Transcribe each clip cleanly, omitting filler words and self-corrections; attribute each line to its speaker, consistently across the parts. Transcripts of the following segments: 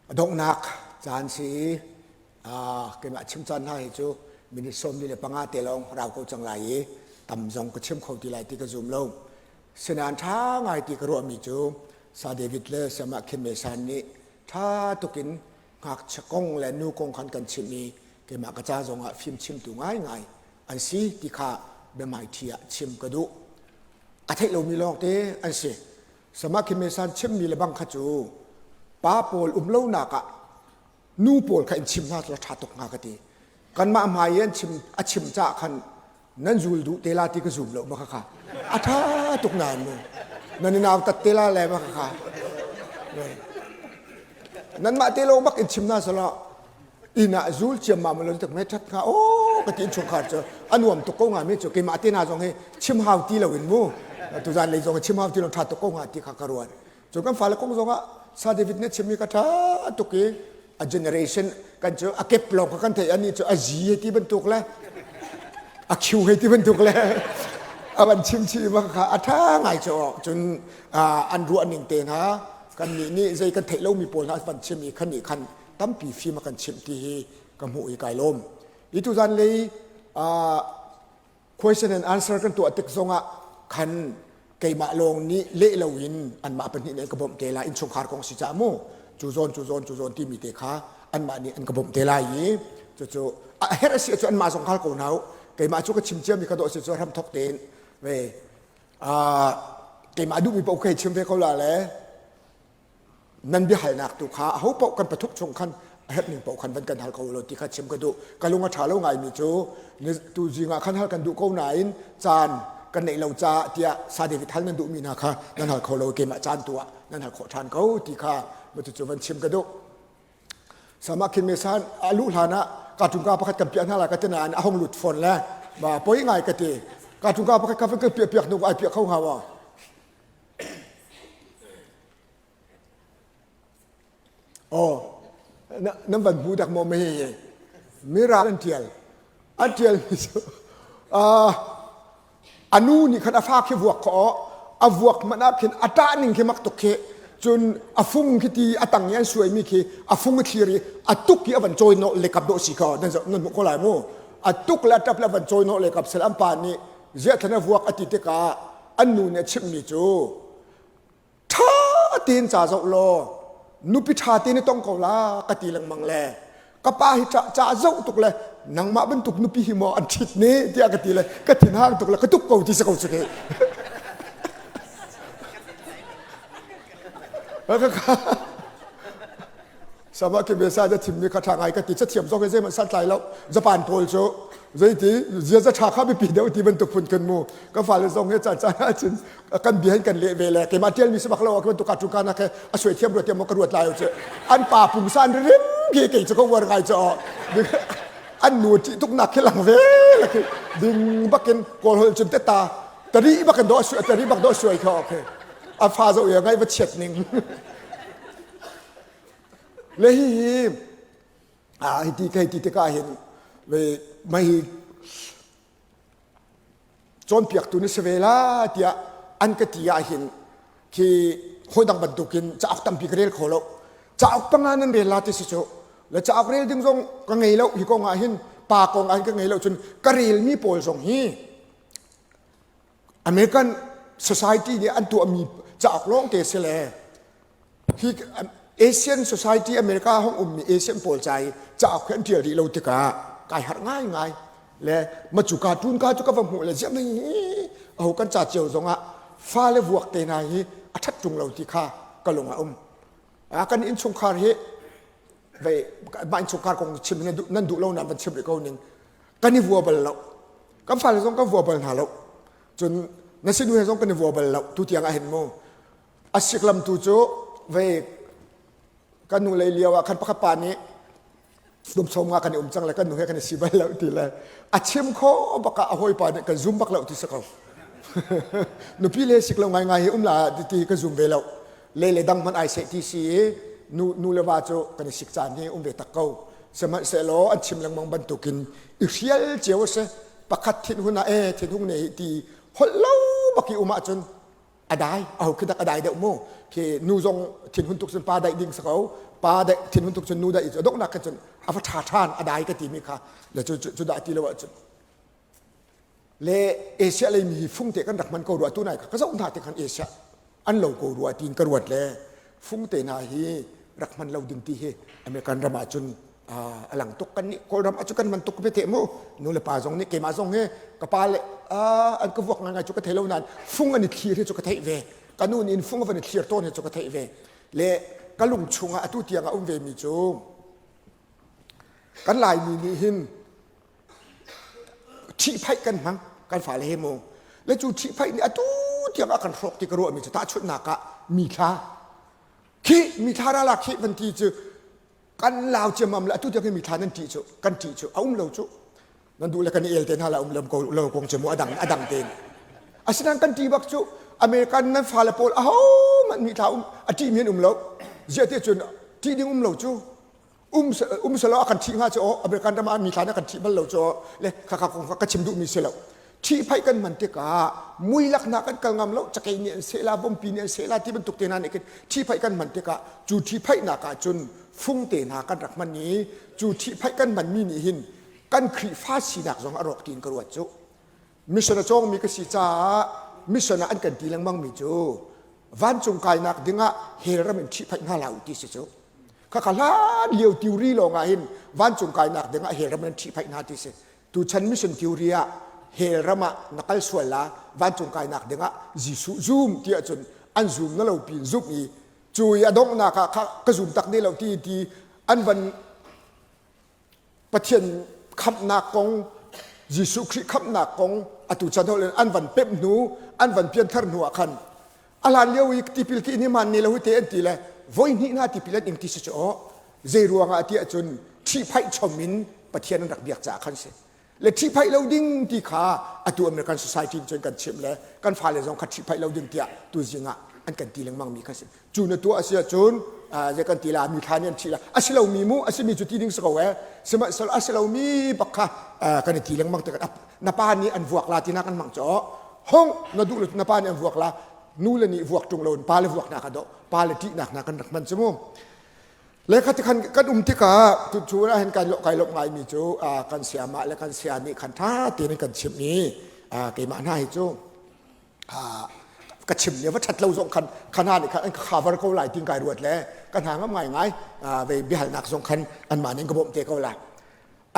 Speaker 1: A donghnak caan si i keimah chim caan hna hi cu minute 45 te lawng rau ko cang lai i tam zong ka chim kho ti lai ti ka zum lo. Sinain ṭha ngai ti ka ruahmi cu Sa David le Sayamah Khin Me San nih ṭha tukin ngakchia kong le nu kong khan kan chimh i keimah ka ca zongah fim chimtu ngaingai an si ti kha biahmaiṭhi ah chim ka duh. A theih lomi lawngte an si. Sayamah Khin Me San chimmi le bang kha cu pa pawl um lonak ah nu pawl kha in chim hna cu a ṭha tuk hnga ka ti. Kanmah hmai i an chim a chim caah khan nan zul duh te la ti ka zum lo ma kha kha a ṭha tuk nain mu nan i nau tat te la le ma kha kha nanmah te lo bak in chim na sala inn ah zul ciammam lo tak me ṭhat hnga o ka ti innchungkhar cu a nuam tuk ko nga mi cu keimah te na zong hi chim hau ti lo in mu tuzan lei zong chim hau ti lo ṭha tuk ko nga ti kha ka ruat Cu kan fale kong zongah Sa David nih chimmi kha ṭha tuk i a generation kan cu a kep lawng kha kan theih ani cu a zi hei ti bantuk le a khiu hei ti bantuk le a van chim chih ma kha a ṭha ngai cu cun an ruah ning te hna kan nih nih zei kan theih lomi pawl hna van chim i khan nih khan tampi fim a kan chimh ti hi ka hmuh i kai lawm. I tuzan lei question and answer kan tuah tik zongah khan keimah lawng nih leh loin anmah pahnih nih an ka bawmh te lai innchungkhar kong si caah mu cu zawn cu zawn cu zawn timi te kha anmah nih an ka bawmh te lai i cucu a herh a si ahcun anmah zong hal ko hna u keimah cu ka chim ciami ka dawh si cu hramthok tein ve keimah duhmi paoh ka hei chim ve ko la le Nan biahalnak tu kha aho paoh kan pathuk chung khan a herh ning paoh khan van kan hal ko law ti kha chim ka duh. Ka lung a ṭha lo ngaimi cu tu zing ah khan hal kan duh ko nain caan kan neih lo caah tiah Sa David hal nan duhmi hna kha nan hal kho lo keimah caan tu ah nan hal khawh ṭhan ko ti kha cucu van chim ka duh. Sama khin me san a luh hlan ah ka pakhat kan piah hna lai ka ti nain a hong lut fawn le ma poi ngai ka ti. Ka pakhat ka kan piah piak hnu ai piah kho hnga maw? Aw, nan van hmu dak maw mei Mirang an ṭial. An ṭialmi cu a nu nih khan a fa khi vuak khaw a vuak hmanh ah khin a ṭah ning khi mak tuk khi cun a fung khi ti a tang i an suaimi khi a fung a thlir i a tuk i a van cawi nawh le kap dawh si kha nan nan hmuh ko lai mu a tuk le a ṭap le a van cawi nawh le kap sel an pa nih ziah thlan a vuak a ti tikah an nu nih a chimhmi cu ṭha tein ca zoh law nupi ṭha tein i tong ko la ka ti lengmang le ka pa hi ca zoh tuk le nangmah bantuk nupi hi maw an ṭhit ne tiah ka ti le ka thinhang tuk le ka tuk ko ti si ko cu ke Sama ke besa ja thimmi kha ṭha ngai ka ti cathiam zong hi zeihmanh santlai lo Japan pawl cu zeiti ziaza ṭha kha biapi deuh ti bantuk phun khin mu ka fale zong hi caan caan ahcun kan bia hin kan leh ve le keimah ṭialmi si bak lo ah bantuk ka ṭu kana khe a suai thiam ruat tiam ka ruat lai cu an pa pungsan rim khi kei cu ka uar ngai cu an nu ṭih tuk nak khi lang ve la khi ding bakin kawl holh cun teta tari bakin do a tari bak do suai kha okay a fa zo ya ngai va chiat ning Le hihi hiti ka hei ti tikah hin mei cawnpiaktu na si ve la tiah an ka ti ah hin khi hawi dang bantukin cauk tampi ka rel kho lo. Cauk panga nan rel la ti si cu. Le cauk rel ding zong ka ngei lo hi kong ah hin pa kong ah hin ka ngei lo cun ka relmi pawl zong hi American society nih an tuahmi cauk lawng te si le Hi Asian Society America hong ummi Asian pawl ca i cauk hi an ṭial rih lo tikah kai harh ngaingai le macu cartoon ka cu ka va hmuh le ziah mei aho kan ca cio zongah fale vuak te hna hi a ṭhat ṭung lo ti kha ka lung a um. Kan innchungkhar hi vei mah innchungkhar kong chim nan duh lo nan van chim rih ko ning kan i vua bal lo kan fale zong kan vua bal hna lo cun na sinu he zong kan i vua bal lo tu tiang ah hin mu A siklam tu cu vei kan nu lei lio ah khan pakhat pa nih kum som nga kan i um cang le kan nu he kan i si bal lo ti le a chim kho bak ah a hawipa nih kan zum bak lo ti si ko nupi le sik lo ngai ngai hi um la ti ka zum ve lo le le dang hmanh ai seh ti si i nu nu le va cu kan i sik caan hi um ve tak ko sihmanhsehlaw an chim lengmang bantukin i hrial cio a si pakhat thin hun ah e thin hung ne hi ti holh lo bak i um ahcun. A dai, aho khi dak a dai deuh mu. Khi nu zong thinhun tuk cun pa daih ding si ko. Pa daih thinhun tuk cun nu daih cu donghnak khan cun a va ṭha ṭhan a dai ka timi kha le cu cu dah ti lo ahcun le Asia lei mi hi fungte kan rak hman ko rua tu nai kha ka zoh hna te khan Asia an lo ko rua tiin ka ruat le fungte hna hi rak hman lo ding ti hi American ram ah cun a lang tuk kan nih Kawlram ah cu kan man tuk ve te mu nu le pa zong nih keimah zong hi ka pa le an ka vuak ngai cu ka thei lo nain fung an i thlir hi cu ka theih ve ka nu nih fung a van i thlir tawn hi cu ka theih ve le ka lung chungah atu tiang a um ve mi cu kan Laimi nih hin ṭhihphaih kan hmang kan fale he mu le cu ṭhihphaih nih atu tiang a kan hrawk ti ka ruahmi cu tahchunhnak ah mithla khi mithla ralak khi van ti cu kan lau ciammam le atu tiang hi mithla nan ṭih cu kan ṭih cu a um lo cu nan duh le kan i el te hna la um lam ko lo kong cu mu a dang a dang tein asinain kan ṭih bak cu American nan fale pawl aho hmanh mithla um a ṭihmi an um lo ziah ti cun ṭih ding um lo cu um um selaw a kan ṭhih hnga cu aw American ram ah mithla nih a kan ṭhih bal lo cu le khakha kong ka chim duhmi si lo ṭhihphaih kan hman tikah muilaknak kan kal ngam lo cakei nih an seh la vompi nih an seh la ti bantuk te hna nih khin ṭhihphaih kan hman tikah cu ṭhihphaihnak ah cun fung te hna kan rak hman i cu ṭhihphaih kan hmanmi nih hin kan Khrihfa sinak zong a rawk tiin ka ruat cu mission a cawngmi ka si caah mission ah an kan ti lengmangmi cu vancung kainak dingah hell ram in ṭhihphaih hna hlah u ti si cu khakha hlan lio theory lawng ah hin vancung kainak dingah hell ram in ṭhihphaih hna ti si tuchan mission theory ah hell ram ah na kal sual la vancung kainak dingah Jesuh zum ti ahcun an zum na lo pin zumh i cu i a donghnak ah kha ka zum tak ne lo ti ti an van Pathian khamhnak kong Jesuh Khrih khamhnak kong atu chan holh in an van pemh hnu an van pianthar hnu ah khan a hlan lio i tipil ki ni man ne lo te an ti le voi hnih hna tipil an ing ti si cu aw zei ruangah ti ahcun ṭhihphaih chom in Pathian an rak biak caah khan si le ṭhihphaih lo ding ti kha atu American society in cun kan chimh le kan fale zong kha ṭhihphaih lo ding tiah tu zing ah an kan ti lengmang mi kha si cu na tuah a si ahcun zei kan ti la mi thla nih an ṭhih la a si lomi mu a simi cu ti ding si ko eh sihmanhsehlaw a si lomi bak kha kan i ti lengmang tikah na pa nih an vuak la tinak an mang caw hong na duh lo na pa nih an vuak la nu le nih vuak ṭung lo in pa le vuak nak a dawh pa le ṭihnak na kan rak hman cu mu le kha tikhan kan um tikah tu cu ah hin kai lawh kai lawmh ngaimi cu kan sayamah le kan saya nih khan ṭha tein kan chimh i keimah hna hi cu ka chim nia va ṭhat lo zong khan kha hna nih khan an ka cover ko lai tin kai ruat le ka hna ngam ngai ngai ve biahalnak zong khan anmah nih an ka bawmh te ko lai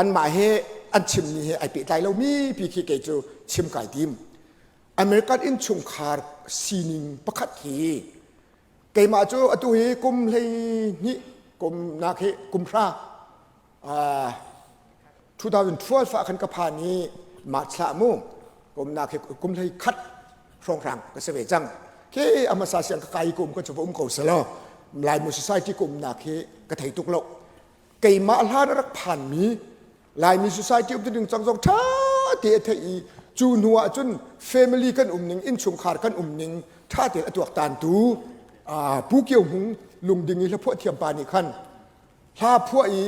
Speaker 1: anmah he an chimmi he ai pehtlai lomi pi khi kei cu chim kai tim American innchungkhar sining pakhat hi keimah cu atu hi kum 12 kum nak hi kum hra 2012 ah khan ka phan i March thla mu kum nak hi kum hlei khat hrawnghrang ka si ve cang khi a hmasa siang ka kai kum ka chu va um ko selaw Laimu society kum nak hi ka thei tuk lo keimah hlan a rak phan mi Laimi society um ding cang zong ṭha te a theih i cu hnu ah cun family kan um ning innchungkhar kan um ning ṭha tein a tuaktan tu Pu Kio Hmung lungding i hlaphuah thiam pa nih khan hla phuah i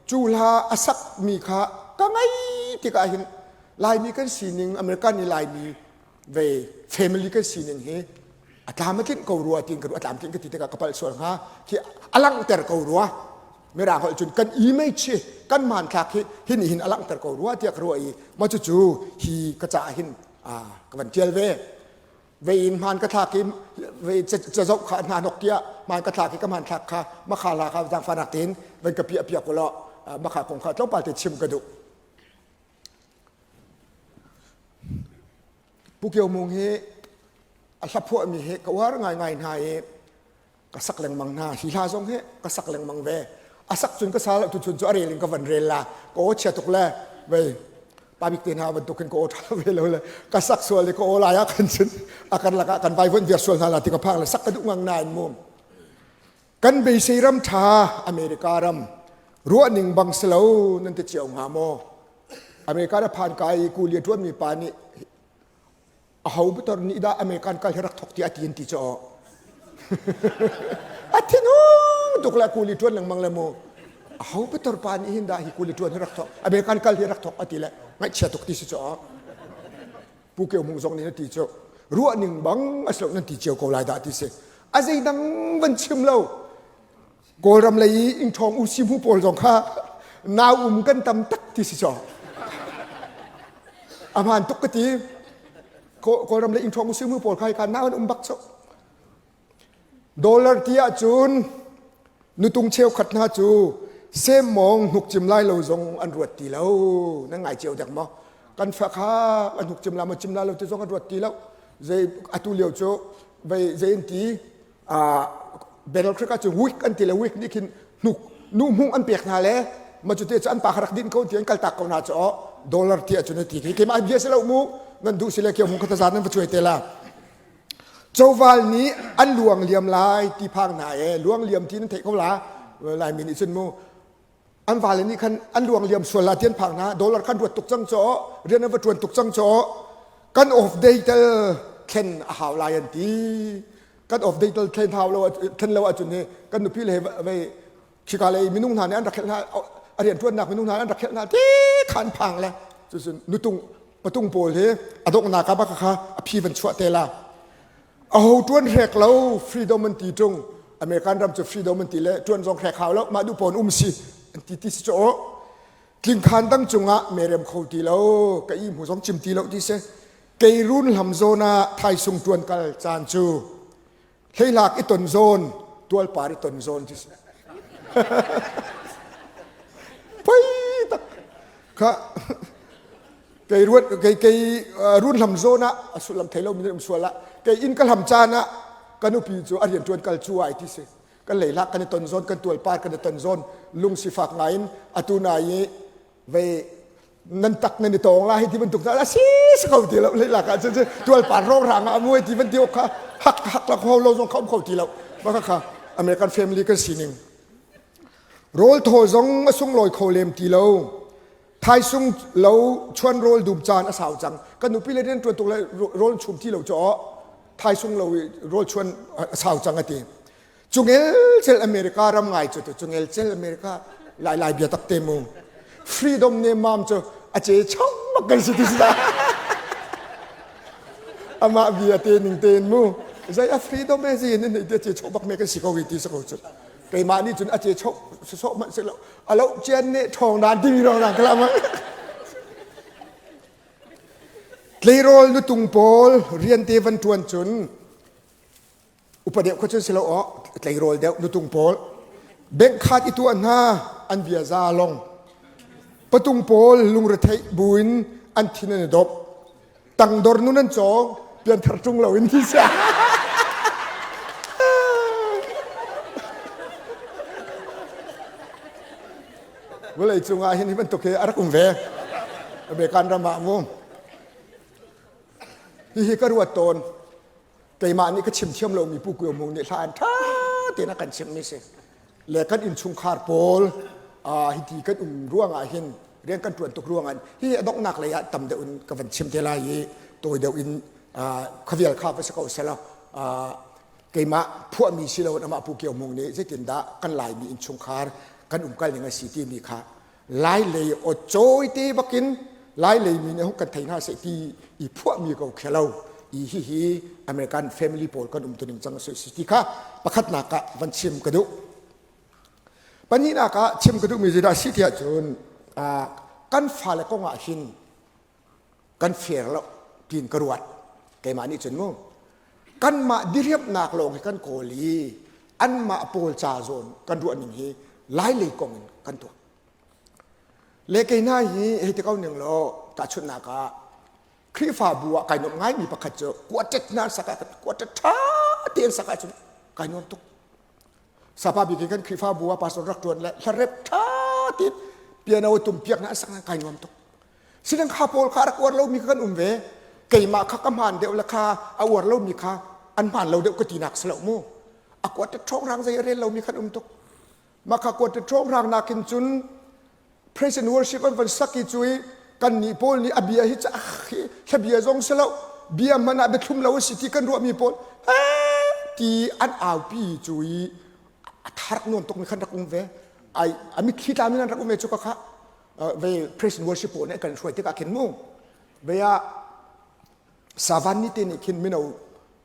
Speaker 1: cu hla a sakmi kha ka ngai tikah hin Laimi kan sining American i Laimi ve family kan sining hi a tlam a tlinh ko rua tiin ka ruah a tlam tlinh ka ti tikah ka palh sual hnga khi a langhter ko rua mirang holh cun kan image hi kan hmanthlak hi hi nih hin a langhter ko rua tiah ka ruah i mah cucu hi ka caah hin ka van tial ve ve in hmaan ka thlak i ve cazoh kha hna hnok tiah hmaan ka thlak i ka hmanthlak kha makha la kha zaangfahnak tein van ka piah piak ulaw makha kong kha tlawmpal te chim ka duh Pu Kio Mung hi a hla phuahmi hi ka uar ngaingai hna i ka sak lengmang hna hi hla zong hi ka sak lengmang ve a sak cun ka sa lo tuchun cu a rel in ka van rel la ka aw chia tuk le vei pa bik te hna bantuk in ka aw ṭha ve lo le ka sak sual i ka aw lai ah khan cun a kan lakah kan vaivuanh viar sual hna la ti ka phang le sak ka duh ngang nain mu kan beisei ram ṭha America ram ruahning bang si lo nan ti cio hnga maw America na phan kai i kuli a ṭuanmi pa nih aho bitor nih dah American kal hi rak thok tiah a ti an ti cu a thinhung tuk le kuli ṭuan lengmang le mu aho bitor pa nih hin dah hi kuli ṭuan hi rak thok American kal hi rak thok a ti le ngaihchia tuk ti si cu Pu Kio Hmung zong nih a ti cu. Ruah ning bang a si lo nan ti cio ko lai dah ti si. A zeidang van chim lo. Kawlram lei i ingṭhawng usi hmu pawl zong kha nau um kan tam tak ti si caw. A hmaan tuk ka ti. Kawlram lei ingṭhawng usi hmu pawl kha hika nau an um bak cu. Dollar ti ahcun nutung cheukhat hna cu semmawng hnukcim lai lo zong an ruat ti lo. Nan ngai cio dek maw? Kan fa kha an hnukcim la maw cim la lo ti zong an ruat ti lo. Zei atu lio cu vei zei an ti Battle Creek ahcun week an ti le week nih khin hnuk nu hmung an pek hna le ma cu te cu an pa kha rak din ko ti an kaltak ko hna cu dollar ti ahcun a ti khi keimah bia si lo mu nan duh si le kio hmung kha tazan nan va cuai te la coval nih an luang liam lai ti phang hna e luang liam ti nan theih ko la laimi nih cun mu an vale nih khan an luang liam sual la ti an phang hna dollar khan ruat tuk cang caw rian an va tuan tuk cang caw kan off day tel thlen a hau lai an ti kan off day tel thlen hau lo thlen lo ahcun hi kan nupi le vei khika lei minung hna nih an rak khelh hna a rian tuannak minung hna an rak khelh hna ti khan phang le cucun nutung patung pawl hi a donghnak ah bak kha a phi van chuah te la aho tuan hrek lo freedom an ti tung American ram cu freedom an ti le tuan zong hrek hau lo mah duh pawn um si an ti ti si cu tlingkhan dang cungah merem kho ti lo ka i hmu zong chim ti lo ti si kei run hlam zawn ah thaisung tuan kal caan cu hleihlak i ton zawn tualpar i ton zawn ti si poi tak kha kei ruat kei kei run hlam zawn ah a sullam thei lo mi um sual ah kei inn ka hlam caan ah ka nupi cu a rian tuan kal cu ai ti si kan leihlak kan i ton zawn kan tualpar kan i ton zawn lung sifak ngai in atu nai i vei nan tak nan i tawng la hi ti bantuk a si si ko ti lo leihlak ah cun tualpar rong rang ah muai ti van ti kha hak hak la kho lo zong kha um kho ti lo baka kha American family kan sining rawl thaw zong a sunglawi kho lem ti lo thaisung lo chuan rawl dum caan a sau cang kan nupi le rian tuan tuk le rawl chum ti lo chaw thaisung lo i rawl chuan a sau cang a ti Cungel cel America ram ngai cu cungel cel America lai lai bia tak te mu freedom ne mam cu a ce chong mak kan si ti si amah bia te ning te in mu zai a freedom e zi in nei te ce chok bak me kan si ko ti sa ko cu keimah nih cun a ce chok so man se lo alo chian ne thong dan ti mi rong rang kala ma tleirawl nutung pawl rian te van tuan cun upa deuh kha cun si lo aw tleirawl deuh nutung pawl bank khat i tuah hna an bia za long patung pawl lungretheih buin an thin an i dop tangdor nun an cawng pianthar ṭung lo in ti sia vawlei cungah hin hi bantuk hi a rak um ve American ram ah mu hihi ka ruat tawn keimah nih ka chim thiam lomi Pu Kio Mung nih hla an ṭha tein a kan chimhmi si le kan innchungkhar pawl hiti kan um ruangah hin rian kan ṭuan tuk ruangah hi a donghnak lei ah tam deuh in ka van chim te lai i tawi deuh in khuavial kha va si ko selaw keimah phuahmi si loin amah Pu Kio Mung nih zeitindah kan Laimi innchungkhar kan umkal ning a si timi kha Lai lei aw cawi te bakin Lai lei mi nih kan thei hna seh ti i phuahmi ko khelo i hihi American family pawl kan um tuning cang si ti kha pakhatnak ah van chim ka duh. Pahnihnak ah chim ka duhmi zeidah si tiah cun kan fale kong ah hin kan fair lo tiin ka ruat keimah nih cun mu kanmah diriamhnak lawng hi kan kawl i anmah pawl ca zawn kan ruah ning hi lai lei kong in kan tuah le kei hna hi hei ti ko ning law tahchunhnak ah Khrihfabu ah kai nuam ngaimi pakhat cu quartet hna sak ah quartet ṭha tein sak ahcun kai nuam tuk Sapa bik in kan Khrihfabu ah pastor rak ṭuan le hlarep ṭha tein piano tum piak hna sak kai nuam tuk Silang kha pawl kha rak uar lomi kha kan um ve. Keimah kha ka hmaan deuh le kha a uar lomi kha an hmaan lo deuh ka tinak si lo mu. A kuat ṭhawng rang zei a rel lomi khan um tuk. Mah kha kuat ṭhawng rang nakin cun praise and worship an van sak i cu i kan nih pawl nih a bia hi ca hi thlabia zong si lo bia hmanh ah biathlum lo a si ti kan ruahmi pawl ti an aupi cu i a tharak nuam tuk mi khan rak um ve ai a mitthli tla mi nan rak um ve cu ka kha ve praise and worship pawl nih kan hruai tikah khin mu ve ah. Savan ni te nih khin mino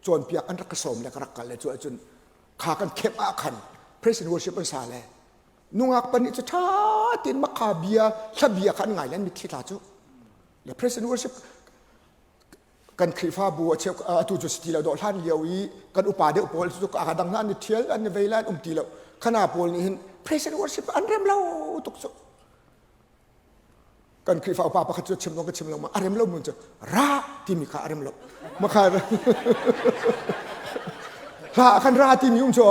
Speaker 1: cawnpiak an rak ka sawm le ka rak kal le cu ahcun kha kan camp ah khan praise and worship an sa le nungak pa nih cu ṭha tein makha bia hla bia kha an ngai le an mitthli tla cu le praise and worship kan Khrihfabu a cheu atu cu si ti lo dawh hlan lio i kan upa deuh pawl cu a dang hna an i ṭhial an i vei lai an um ti lo khana pawl nih hin praise and worship an rem lo tuk cu kan Khrihfa upa pakhat cu chim lo ka chim lo ma a rem lo mun cu ra timi kha a rem lo makha hla khan ra timi um cu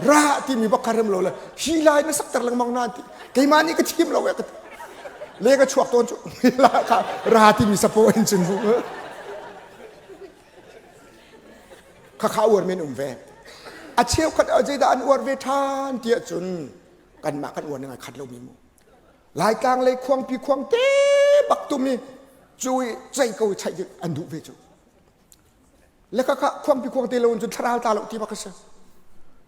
Speaker 1: ra timi bak kha rem lo le hi lai na sakter lengmang na ti keimah nih ka thim lo e ka le ka chuak tawn cu la kha ra timi sapo in cun kha kha uar men um ve a cheukhat zeidah an uar ve ṭhan tiah cun kanmah kan uar ning ai khat lo mi mu Laitlang lei khuangpi khuang te bak tum i cu i cei ko i chaih an duh ve cu. Le kha kha khuangpi khuang te lo in cun thlarau ta lo ti bak a si.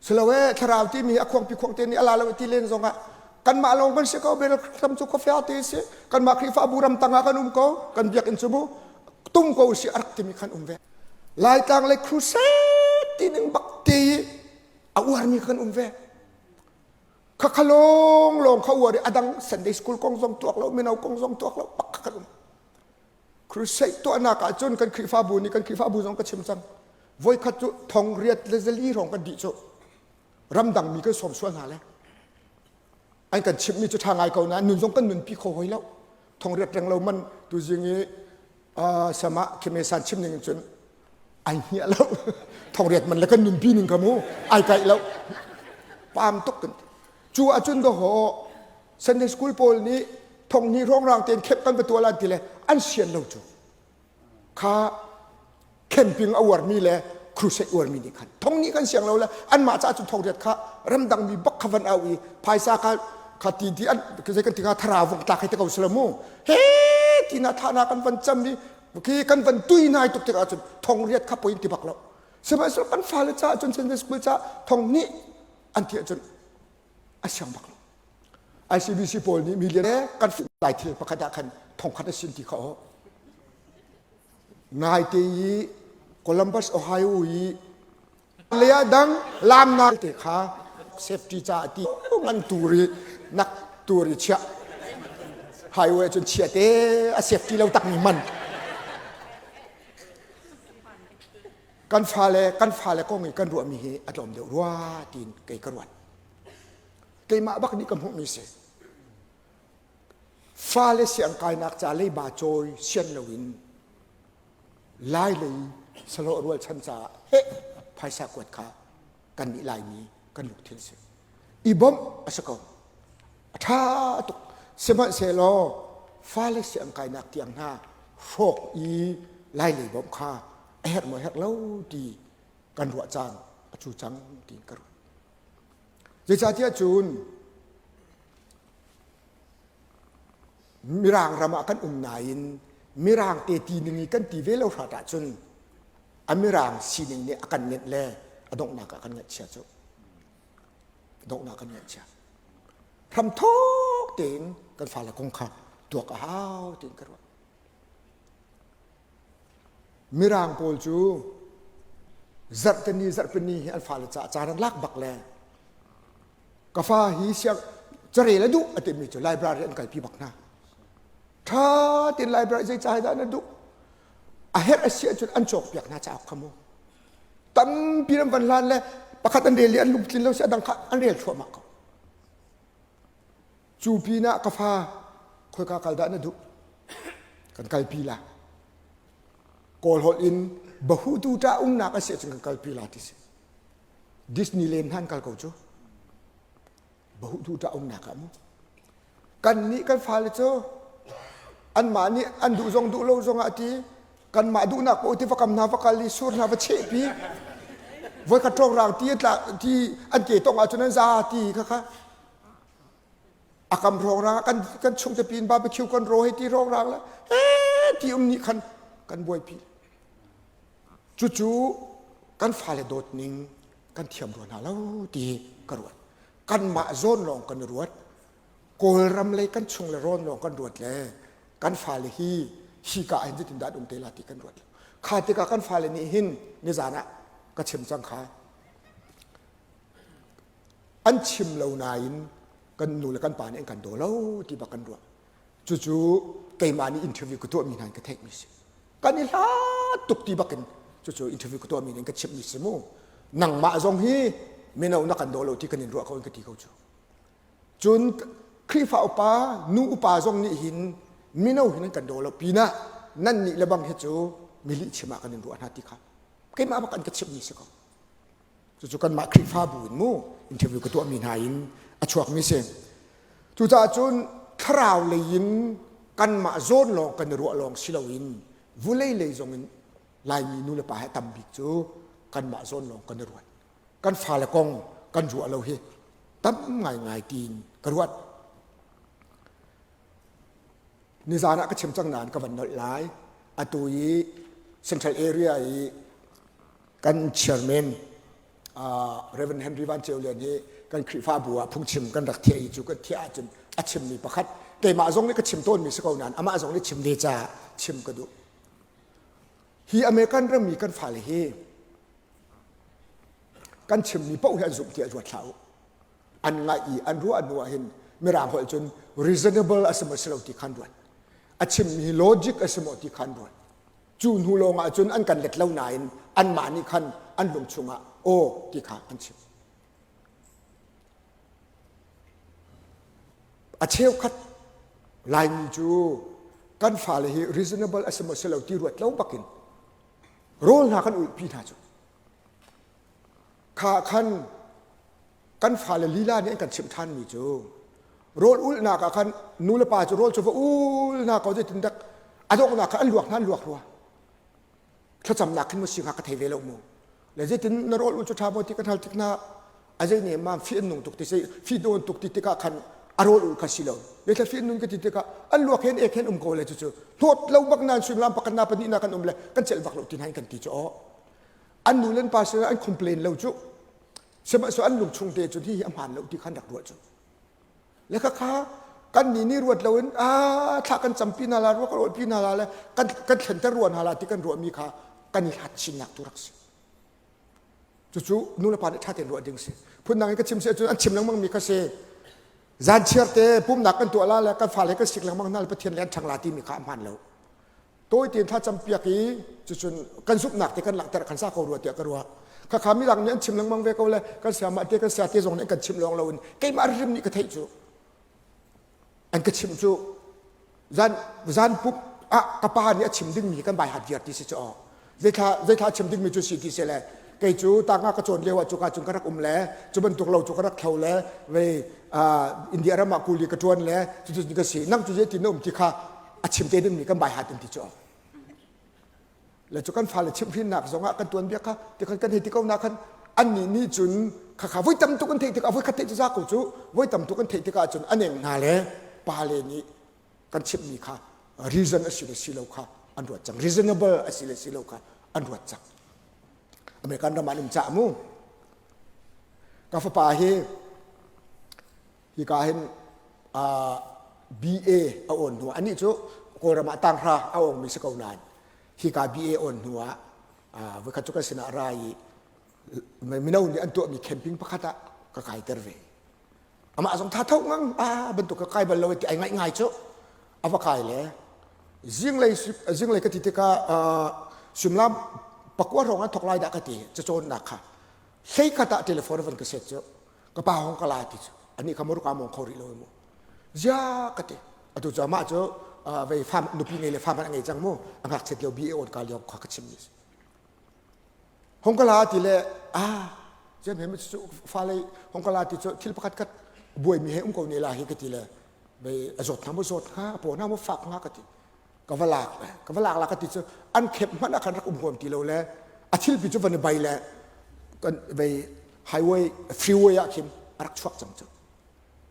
Speaker 1: Silo e thlarau ti mi a khuangpi khuang te nih a la lo ti len zong ah kanmah lawng kan si ko bel ram cu khuafia te si kanmah Khrihfabu ram tang ah kan um ko kan biakinn cu mu tum ko si a rak timi khan um ve. Laitlang lei crusade ti ning bak te i a uarmi kan um ve. Khakha lawng lawng kha uar i a dang Sunday school kong zong tuak lo mino kong zong tuak lo bak kan um. Crusade tuahnak ah cun kan Khrihfabu nih kan Khrihfabu zong ka chim cang. Voikhat cu thong riat le zali hrawng kan dih cu ramdang mi kan sawm sual hna le an kan chimhmi cu ṭha ngai ko nain nun zong kan nunpi kho hoi lo. Thong riat reng lo man tuzing i sama khimesan chim ning cun ai hnia lo thongriat man le kan nunpi ning kha mu ai kaih lo pam tuk kan cu ahcun do ho Sunday school pawl nih thong ni rongrang tein khep kan va tuah lan ti le an sian lo cu kha camping a uarmi le crusade uarmi nih khan thong nih kan siang lo le anmah caah cun thongriat kha ramdang mi bak kha van au i phaisa kha kha ti ti an zei kan ti nga thara vong tlak hei te ko sila mu he ti na thana kan van cam i khi kan van tui nai tuk tikah cun thongriat kha poin ti bak lo sihmanhsehlaw kan fale caah cun Sunday school caah thong nih an ti ahcun a siang bak lo ICBC pawl nih million kan lai thil pakhat ah khan thongkhat a sin ti kha aw Naite i Columbus, Ohio i lei dang lamnak te kha safety ca ti ngan tur i nak tur i chiah highway cun chia te a safety lo tak mi man kan fale kan fale kong i kan ruahmi hi a tlawm deuh rua tiin kei ka ruat keimah bak nih ka hmuhmi si Fale siangkainak ca leiba cawi sian loin Lai lei sahlawh rualchan caah heh phaisa kuat kha kannih Laimi kan lungthin si. I bawmh a si ko. A ṭha tuk. Sihmanhsehlaw fale siangkainak tiang hna hrawk i Lai lei bawmh kha a herh maw herh lo ti kan ruah caan a cu cang tiin ka ruat. Zeicahtiah cun Mirang ram ah kan um nain Mirang te ti ning i kan ti ve lo hrat ahcun a Mirang sining nih a kan nenh le a donghnak ah kan ngaihchia cu. Donghnak kan ngaihchia. Hramthawk tein kan fale kong kha tuak a hau tiin ka ruah. Mirang pawl cu zarhteni zarhpini hi an fale caah caan an lak bak le ka fa hi siang carel a duh a timi cu library an kalpi bak hna ṭha tein library zei ca dah na duh a herh a si ahcun an cawkpiak hna cauk kha mu tampi an van hlan le pakhat an rel i an lungtlin lo si a dang kha an rel thluahmah ko cu pinah ka fa khoika kal dah na duh kan kalpi la kawl holh in bahutu ṭa umnak a si ahcun kan kalpi la ti si Disneyland hna an kal ko cu. Bahutu ṭah umnak ah mu. Kan nih kan fale cu anmah nih an duh zong duh lo zong ah ti kanmah duhnak paoh ti va kam hna va kal i sur hna va chehpi voikhat ṭawng ti tla ti an ke tong ahcun an za ti kha kha a kam hrawng kan kan chung te pin barbecue kan ro hei ti hrawng rang la he ti um nih khan kan buaipi Cucu kan fale dawt ning kan thiam rua hna lo ti ka ruat. Kanmah zawn lawng kan i ruat. Kawlram lei kan chung le rawn lawng kan ruat le kan fale hi hi ka ah hin zeitindah an um te la ti kan ruat lo. Kha tikah kan fale nih hin nizan ah ka chim cang kha. An chim lo nain kan nu le kan pa nih an kan daw lo ti bak kan ruah. Cucu keimah nih interview ka tuahmi hna in ka theihmi si. Kan i hlat tuk ti bakin cucu interview ka tuahmi nih ka chimhmi si mu. Nangmah zong hi mino na kan daw lo ti kan in ruah ko in ka ti ko cu. Cun Khrihfa upa, nu upa zong nih hin mino hin an kan daw lo pinah nan nih le bang hi cu mi lihchim ah kan in ruah hna ti kha keimah bak an ka chimhmi si ko. Cucu kanmah Khrihfabu in mu interview ka tuahmi hna in a chuakmi si. Cucaah cun thlarau lei in kanmah zawn lawng kan i ruah lawng si loin vulei lei zong in Laimi nu le pa he tam bik cu kanmah zawn lawng kan i ruat. Kan fale kong kan ruah lo hi tam ngaingai tiin ka ruat. Nizan ah ka chim cang nain ka van nolh lai. Atu i Central Area i kan chairman uh, Reverend Henry Van Ceu Lian hi kan Khrihfabu ah phungchim kan rak thiah i cu kan thiah ahcun a chimmi pakhat keimah zong nih ka chim tawnmi si ko nain amah zong nih chim ve caah chim ka duh. Hi American rammi kan fale hi kan chimmi paoh hi an zumh tiah ruat hlah u. An ngaih i an ruah hnu ah hin mirang holh cun reasonable a si maw si lo ti khan ruat. A chimmi hi logic a si maw ti khan ruat. Cu hnu lawng ah cun an kan let lo nain anmah nih khan an lung chungah aw ti kha an chim. A cheukhat Laimi cu kan fale hi reasonable a si maw si lo ti ruat lo bakin rawl hna kan ulhpi hna cu. Kha khan kan fale lila nih an kan chimh ṭhanmi cu rawl ulhnak ah khan nu le pa cu rawl cu va ul hna ko zeitin dak a donghnak kha an luak hna an luak rua thlacamnak khin maw si hnga ka thei ve lo mu le zeitin na rawl ul cu ṭha maw ti kan hal tik na a zei ne mam fi an nung tuk ti fi nawn tuk ti tikah khan a rawl ul kha si lo le fi nun ka ti tikah an luak hen ek hen um ko le cu cu hlawt lo bak nan suimilam pakhat na pahnih na kan um le kan celh bak lo ti hna kan ti cu aw an nu le an pa sin an complain lo cu sihmanhsehlaw an lungchung te cun hihi a hmaan lo ti khan rak ruah cu le khakha kan nih nih ruat loin a thla kan campi hna la ruah kan rawlpi hna la le kan kan thlenter rua hna la ti kan ruahmi kha kan i hlat chinnak tu rak si cucu nu le pa nih ṭha tein ruah ding si phundang in ka chim si ahcun an chim lengmang mi kha si zan chiar te pumnak kan tuah la le kan fale kan sik lengmang hna le pathian le an ṭhang la timi kha a hmaan lo tawi tein thlacam piak i cucun kan zumhnak te kan langhter kan sa ko rua tiah ka ruah khakha midang nih an chim lengmang ve ko le kan siamah te kan sia te zong nih kan chim lawng loin keimah rim nih ka theih cu an ka chim cu zan zan pup ah ka pa nih a chim dingmi kan bai hat viar ti si cu aw zeithla zeithla chim dingmi cu si ti si le kei cu tanga ka cawn lio ah cu ka cun ka rak um le cu bantuk lo cu ka rak thlo le vei India ram ah kuli ka tuan le cucu ka si nang cu zeitin na um ti kha a chim te dingmi kan bai hat in ti cu le cu kan fale chimhhrinnak zongah kan tuan bia kha ti khan kan hei ti ko na khan annih nih cun kha kha voi tam tuk an theih tikah voi khat theih cu za ko cu voi tam tuk an theih tikah cun a neng hna le pale nih kan chimhmi kha reason a si le si lo kha an ruat cang reasonable a si le si lo kha an ruat cang American ram ah an um cah mu ka fapa hi hika hin BA a awn hnu anih cu Kawlram ah tanghra a awngmi si ko nain hika BA awn hnu ah voikhat cu kan sinah ra i mino nih an tuahmi camping pakhat ah ka kaiter ve amah zong tha tho ngang a bantuk ka kai bal lo ti ai ngaih ngai cu a va kai le zinglei zinglei ka ti tikah suimilam pakua hrawng an thok lai dah ka ti cacawnnak kha hlei khat ah telephone van ka set cu ka pa hong ka la ti cu ani kha muruk among kho rih lo mu zia ka ti atu cu amah cu vei fam nupi ngei le fam a ngei cang mu a ngakchiat lio bi on ka lio kha ka chim ni hong ka la ti le a ziam he cu fa lei hong ka la ti cu thil pakhat khat buai mi he um ko ne la hi ka ti le vei a zawt hna mu zawt hnga a paw hna mu fak hnga ka ti ka va lak le ka va lak la ka ti cu an khep hmanh ah khan rak um huam ti lo le a thilpi cu van i bai le kan vei highway freeway ah khin a rak chuak cang cu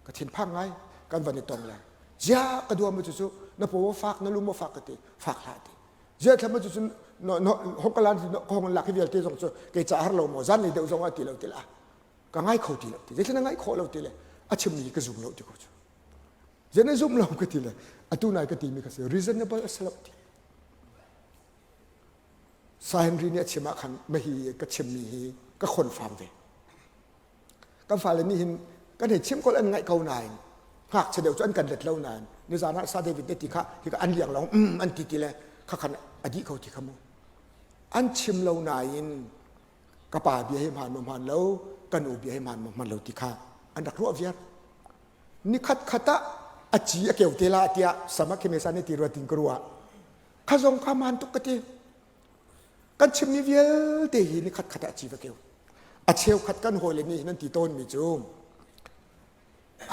Speaker 1: ka thinphang ngai kan van i tong le zia ka duam cu cu na paw fak na lum fak ka ti fak hlah ti zia thlam cu cun hong kalan hong lak hi vialte zong cu kei ca har lo maw zan lei deuh zong ah ti lo ti la ka ngai kho ti lo ti zeitlin na ngai khawh lo ti le a chimmi ka zum lo ti ko cu Zei na zum lo ka ti le atu nai ka timi ka si reasonable a si lo ti. Sa Henry nih a chim ah khan mahi ka chimmi hi ka khon fam ve. Kan fale nih hin kan hei chim kol an ngaih ko nain ngakchia deuh cu an kan let lo nain nizan ah Sa David te ti kha hika an liang lawng um an ti ti le kha khan a dih ko ti kha mu. An chim lo nain ka pa bia hi hmaan maw hmaan lo ka nu bia hi hmaan maw hmaan lo ti kha an rak ruah viar. Nikhat khat ah a ci a keu te la tiah sama khimesa nih ti rua tin ka ruah. Kha zong kha hmaan tuk ka ti. Kan chimmi vialte hi ni khat khat ah ci va keu. A cheukhat kan hawile nih hin an ti tawnmi cu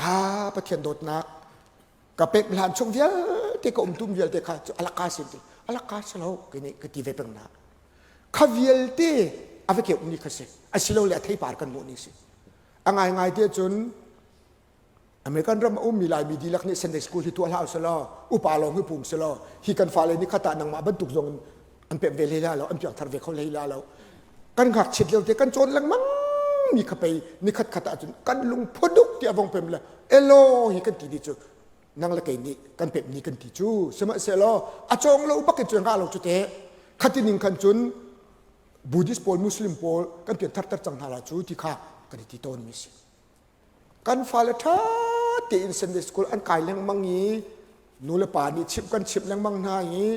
Speaker 1: ah Pathian dawtnak ka pek hlan chung vialte ka umtum vialte kha cu alaka sin ti alaka si lo kei nih ka ti ve peng na kha vialte a va keuh ni kha si asilole a theipar kan hmuh ni si a ngaingai te cun American ram a ummi Laimi dihlak nih Sunday school hi tuah hlah usih upa lawng hi pum selaw hi kan fale nih khat ah nangmah bantuk zong in an pemh ve hlei la lo an piangthar ve kho hlei la lo kan ngakchiat lio te kan cawn lengmang mi kha pei ni khat khat ahcun kan lung phuduk ti a vong pem le elo hi kan ti ni cu nang le kei nih kan pemh ni kan ti cu sihmanhsehlaw a cawng lo bak in cu ngah lo cu te khati ning khan cun Buddhist pawl Muslim pawl kan pianthar ter cang hna la cu ti kha kan i ti tawn mi si Kan fale ṭha tein Sunday school an kai lengmang i nulepa nih chimh kan chimh lengmang hna i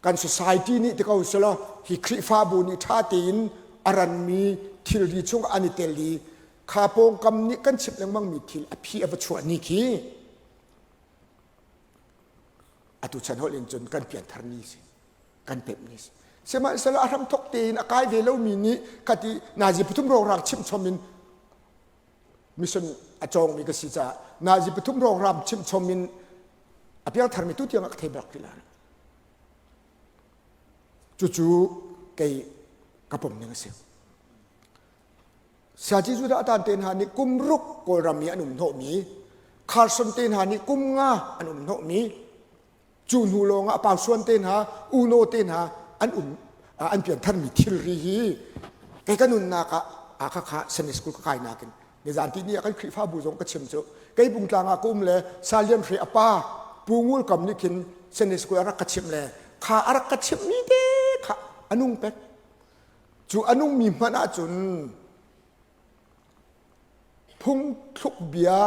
Speaker 1: kan society nih ti ko selaw hi Khrihfabu nih ṭha tein a ranmi thilri chung an i tel i kha pawngkam nih kan chimh lengmangmi thil a phi a va chuah ni khi atu chan holh in cun kan pianthar ni si kan pemh ni si sihmanhsehlaw a hramthok tein a kai ve lomi nih khati nazi pathum rawng chimh chom in mission a cawngmi ka si caah nazi pathum rawng chimh chom in a piangtharmi tu tiang ah ka thei bak ti la cucu kei ka pom ning a si Saci Judah tan te hna nih kum ruk Kawlram i an um hnawhmi Carson te hna nih kum nga an um hnawhmi Cu hnu lawng ah Pausuan te hna, Uno te hna an um an piantharmi thilri hi kei ka nunnak ah ah kha kha Sunday school ka kai nakin nizan ti ni ah kan Khrihfabu zong ka chim cu kei bungtlang ah ka um le Salian Hre a pa Pu Ngul Kam nih khin Sunday school a rak ka chimh le kha a rak ka chimhmi te kha a nung pek cu a nungmi hmanh ahcun Phungthluk bia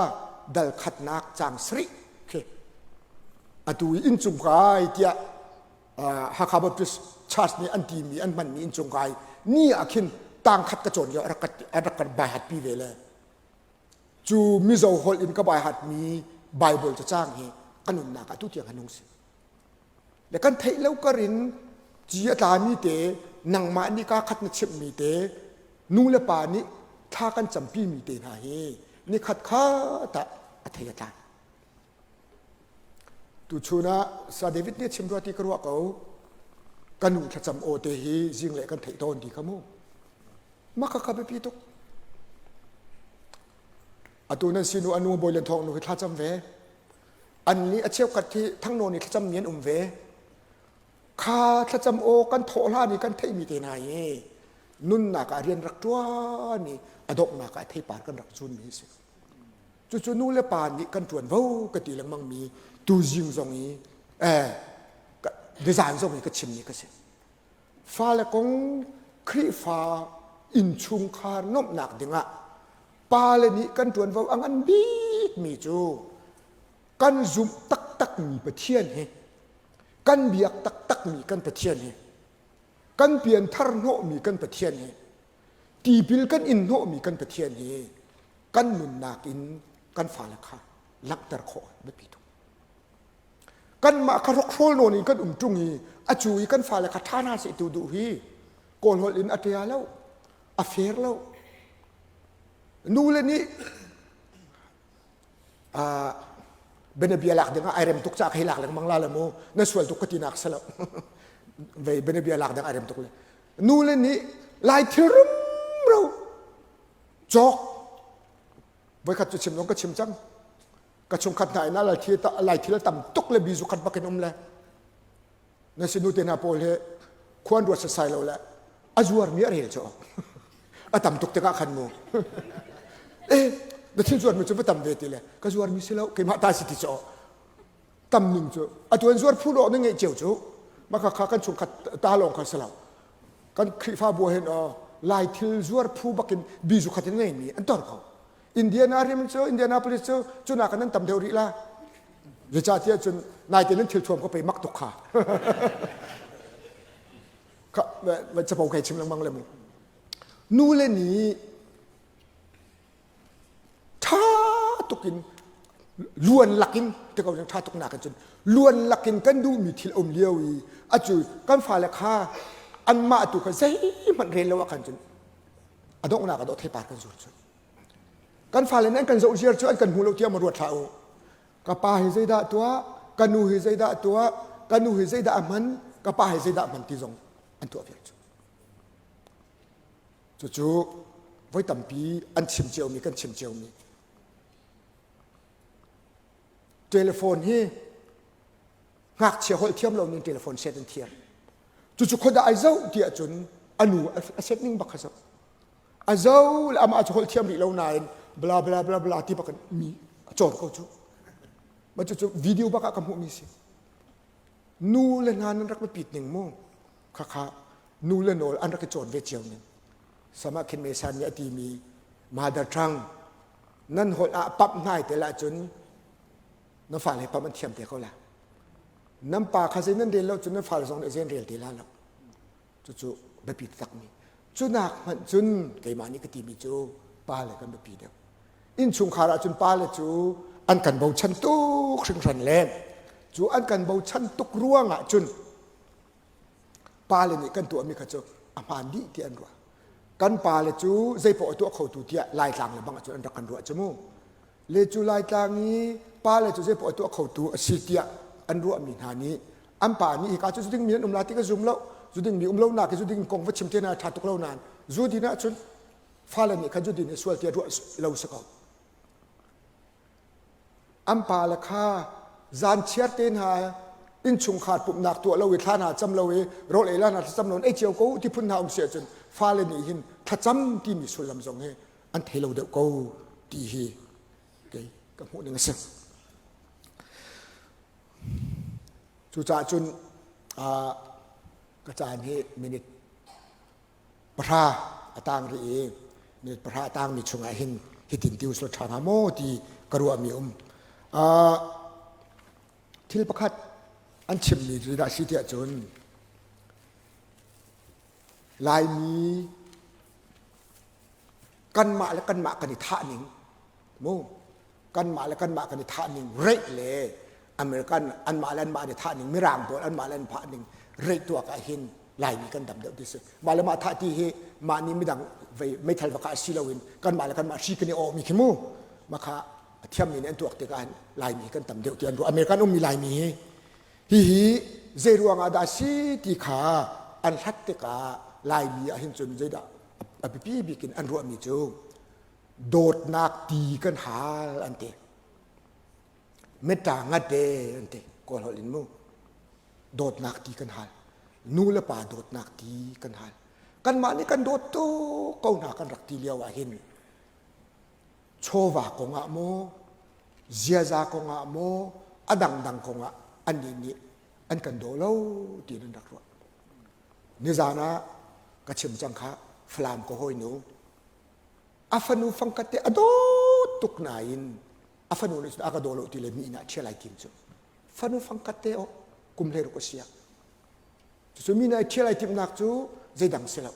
Speaker 1: dal khatnak caang sarih khi atu i inncung kai tiah Hakha Baptist Church nih an timi an hmanmi inncung kai ni ah khin tang khat ka cawn lio a rak a rak kan baihat pi ve le cu Mizo holh in ka baihat mi Bible cacang hi ka nunnak ah tu tiang a nung si le kan theih lo kar in ci a tlami te nangmah nih ka khat na chimhmi te nu le pa nih thla kan campi mi te hna hi nikhat khat ah a thei a tlai tuchun ah sa David nih chim rua ti ka ruah ko ka nu thlacam aw te hi zing le kan theih tawn ti kha mu mah kha kha biapi tuk atu nan sinu anu bawi len thawng nu hi thlacam ve an nih a cheukhat hi thangnawn i thlacam mi an um ve kha thlacam aw kan thawh hlan i kan theihmi te hna hi nunnak ah rian rak ṭuan i a donghnak ah theipar kan rak cunmi a si cucu nu le pa nih kan ṭuanvo ka ti lengmang mi tuzing zong i eh nizan zong i ka chimmi ka si fale kong Khrihfa innchungkhar nuamhnak dingah pale nih kan ṭuanvo a ngan bikmi cu kan zumh taktakmi Pathian hi kan biak taktakmi kan Pathian hi kan pianthar hnawhmi kan Pathian hi tipil kan in hnawhmi kan Pathian hi kan nunnak in kan fale kha langhter khawh biapi tuk kanmah kha hrokhrawl nawn in kan um ṭung i a cu i kan fale kha ṭha hna seh tu duh hi kawl holh in a ṭia lo a fair lo nule nih bianabia lak ding ah ai rem tuk ca ka hi lak lengmang la le mu na sual tuk ka ti nak si lo vei bianabia lak ding ai rem tuk le nule nih lai thil rumro cawk voikhat cu chim zong ka chim cang ka chungkhat hna in lai thil lai thil tam tuk le bizu khat bakin um le na sinu te hna pawl he khuan ruat sasai lo le a zuarmi a rel cu a tam tuk tikah khan mu eh na thil zuarmi cu va tam ve ti le ka zuarmi si lo keimah ta si ti cu tam ning cu atu an zuar phu lo na ngeih cio cu maka kha kan chungkhat ta lawng kha si lo. Kan Khrihfabu hin aw Lai thil zuar phu bakin bizu khat in ngeimi an tor ko. Indiana rim cu Indianapolis cu cunak nan tam deuh rih la. Zeicahtiah cun naite nan thil thuam ko pei mak tuk kha. Kha capo kai chim lengmang le mu. Nu le nih ṭha tuk in luan lakin ti ko ṭha tuk nak cun luan lakin kan duhmi thil um lio i acu kan fale kha anmah tu kha zeihmanh rel lo ah khan cun a donghnak a dawh theipar kan zul cu kan fale nih an kan zoh ziar cu an kan hmu lo tiah ma ruat hlah u ka pa hi zeidah tuah ka nu hi zeidah tuah ka nu hi zeidah a hman ka pa hi zeidah a hman ti zong an tuah vial cu Cucu voi tampi an chim ciomi kan chim ciomi. Telephone hi ngakchia holh thiam lo ning telephone set an thiam. Cucu khuadah ai zoh ti ahcun a nu a set ning bak kha zoh. A zo le amah cu holh thiam rih lo nain bla bla bla bla ti bak in mi a cawn ko cu. Ma cucu video bak ah ka hmuhmi si. Nu le hna nan rak biapit ning mu. Khakha nu le nawl an rak i cawn ve cio ning sama khin me san nih a timi mother tongue nan holh ah pamh hnai te lah cun na fale pamh an thiam te ko la nan pa kha zei nan rel lo cun nan fale zong nih zei rel te la lo cucu biapi takmi cunak hmanh cun keimah nih ka timi cu pa le kan biapi deuh innchungkhar ah cun pa le cu an kan bochan tuk hringhran le cu an kan bochan tuk ruang ah cun Pale nih kan tuahmi kha cu a hmaan dih ti an ruah. Kan pale cu zeipaoh a tuah khotu tiah Laitlang le bang ahcun an rak kan ruah cu mu. Le cu Laitlang i pale cu zeipaoh a tuah khotu a si tiah an ruahmi hna nih an pa nih hika cu zuding mi an um la ti ka zum lo. Zuding mi um lo nak hi zuding kong va chim te hna ṭha tuk lo nain zudin ahcun fale nih khan zudin hi sual tiah ruah lo si ko. An pale kha zan chiar te hna innchungkhar pumhnak tuah lo i thla hna cam lo i rawl ei la hna thlacam lo in ei cio ko ti phun hna um si ahcun fale nih hin thlacam timi sullam zong hi an thei lo deuh ko ti hi kei ka hmuh ning a si. Cucaah cun ka caan hi minute pahra a tang rih i minute pahra a tangmi chungah hin hitin ti usulaw ṭha hnga maw ti ka ruahmi um. Uh, thil pakhat an chimmi zeidah si tiah cun Laimi kanmah le kanmah kan i thah ning mu kanmah le kanmah kan i thah ning reih le American anmah le anmah an i thah ning Mirang pawl anmah le an phah ning reih tuak ah hin Laimi kan dam deuh ti si mah le mah thah ti hi mah nih midang vei meithal va kah si loin kanmah le kanmah hri kan i awhmi khi mu makha a thiammi nih an tuak tikah hin Laimi kan tam deuh ti an ruah American ummi Laimi hi hihi zei ruang ah dah si ti kha an hlat tikah Laimi ah hin cun zeidah a biapi bik in an ruahmi cu dawtnak ti kan hal an ti metta ngate an ti kawl holh in mu dawtnak ti kan hal nu le pa dawtnak ti kan hal kanmah nih kan dawt tuk ko hna kan rak ti lio ah hin chawva kong ah maw ziaza kong ah maw a dangdang kong ah annih nih an kan daw lo tiin an rak ruah nizan ah ka chim cang kha Falam ka hawinu a fanu fangkhat te a dawt tuk nain a fanu nih cun a ka daw lo ti le mi inn ah ṭhial ai tim cu fanu fangkhat te oh kum 16 a si ah cucu mi nih ai ṭhial ai timhnak cu zeidang si lo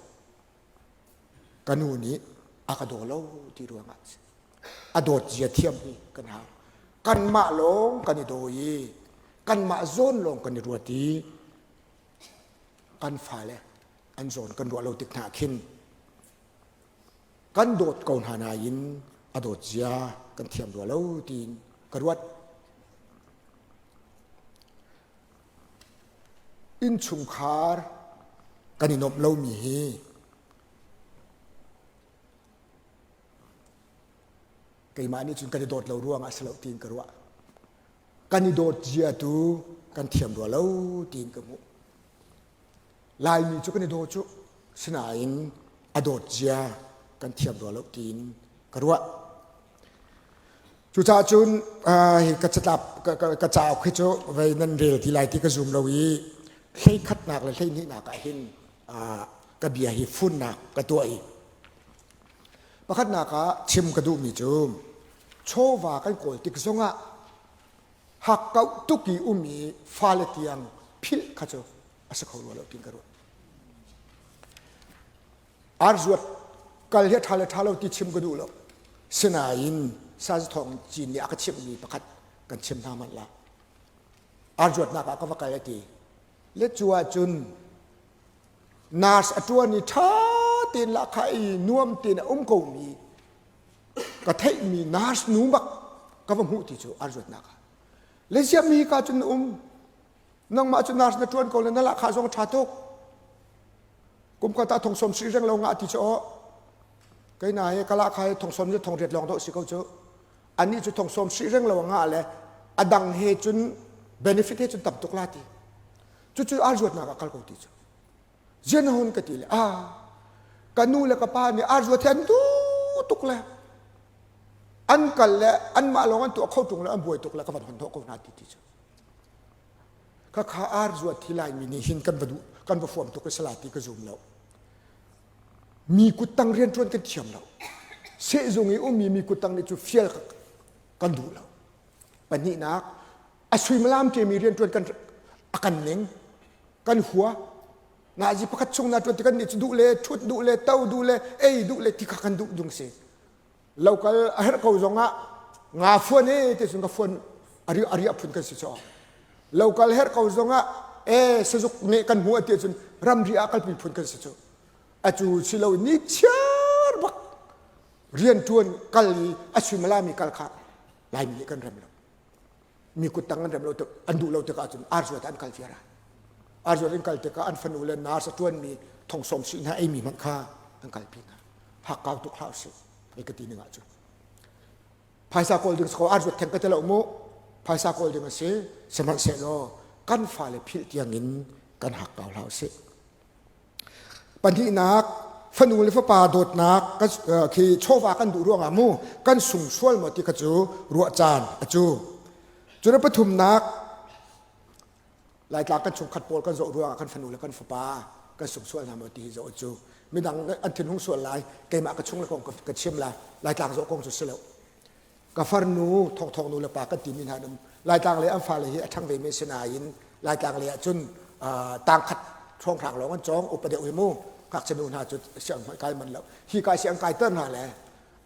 Speaker 1: ka nu nih a ka daw lo ti ruangah a dawt zia thiam hi kan hau kanmah lawng kan i daw i kanmah zawn lawng kan i ruat i kan fale an zawn kan ruah lo tik hna khin kan dawt ko hna nain a dawt zia kan thiam rua lo tiin ka ruat. Innchungkhar kan i nuamh lomi hi keimah nih cun kan i dawt lo ruangah a si lo tiin ka ruah. Kan i dawt zia tu kan thiam rua lo tiin ka hmuh. Laimi cu kan i daw cu sinain a dawt zia kan thiam rua lo tiin ka ruah. Cucaah cun hi ka catlap ka cauk hi cu vei nan rel ti lai ti ka zum lo i hleikhatnak le hleihnihnak ah hin. ka bia hi funnak ka tuah i pakhatnak ah chim ka duhmi cu chawva kan kawl tik zongah hakkauh tuk i um i fale tiang philh kha cu a si kho rua lo tiin ka ruah. Arzuat kal hi a ṭha le ṭha lo ti chim ka duh lo. Sinain Sazi Thawng Cin nih a ka chimhmi pakhat kan chim hna hmanh la. Arzuatnak ah ka va kal a ti. Le cu ahcun nurse a ṭuan i ṭha tein lahkhah i nuam tein a um komi ka theihmi nurse nu bak ka va hmuh ti cu arzuatnak ah. Le ziahmi ka cun na um nangmah cu nurse na ṭuan ko le na lahkhah zong ṭha tuk. Kum khat ah thong sawm si reng lo ngah ti cu aw kei na he kala kha he thong sawm le thong riat lawng dawh si ko cu anih cu thong sawm si reng lo ngah le a dang he cun benefit he cun tam tuk la ti cucu ar zuatnak ah kal ko ti cu zian hon ka ti le a ka nu le ka pa nih ar zuat hi an du tuk le an kal le anmah lawng an tuah kho tung le an buai tuk le ka van hon hnawh ko hna ti ti cu Khakha ar zuat hi Laimi nih hin kan va duh kan va fuam tuk i sala ti ka zum lo. Mi kuttang rianṭuan kan thiam lo. Sehzung i ummi mi kuttang nih cu fial kan duh lo. Pahnihnak, a suimilam ṭemi rianṭuan kan a kan ning, kan hua. Nazi pakhat chung na ṭuan ti kan nih cu duh le ṭhut duh le to duh le ei duh le ti kha kan duh dung si. Lokal a herh ko zongah nga fuan e ti cun ka fuan a riah a riah phun kan si chaw. Lokal herh ko zongah e sazuk nge kan hmu ti cun ramri ah kalpi phun kan si cu. Acu si lo ni chiar bak rian tuan kal i a suimalami kal kha Laimi nih kan rem lo. Mi kuttang an rem lo an duh lo tikah cun arzuat an kal viar. Arzuat an kal tikah an fanu le nurse a tuanmi thong sawm sih hna eimi hmanh kha an kalpi hna. Hakkau tuk hlah usih hei ka ti ning ahcun. Phaisa kawl ding ko arzuat theng ka ti lo mu. Phaisa kawl ding a si. Sihmanhsehlaw kan fale philh tiangin kan hakkau hlah usih. Pahnihnak, fanu le fapa dawtnak khi chawva kan duh ruangah mu kan sung sual maw ti kha cu ruah caan a cu. Cun pathumnak, Laitlang kan chungkhat pawl kan zoh ruangah kan fanu le kan fapa kan sung sual hna maw ti hi zoh cu midang an thinhung sual lai keimah ka chung le kong ka chim lai Laitlang zoh kong cu si lo. Ka farnu thawngthawng nu le pa kan timi hna um Laitlang lei an fale hi a ṭhang ve mi si nain Laitlang lei ah cun tangkhat hrawnghrang lawng an cawng upa deuh hi mu ngakchia nu hna cu siang kai man lo hi kai siang kai ter hna le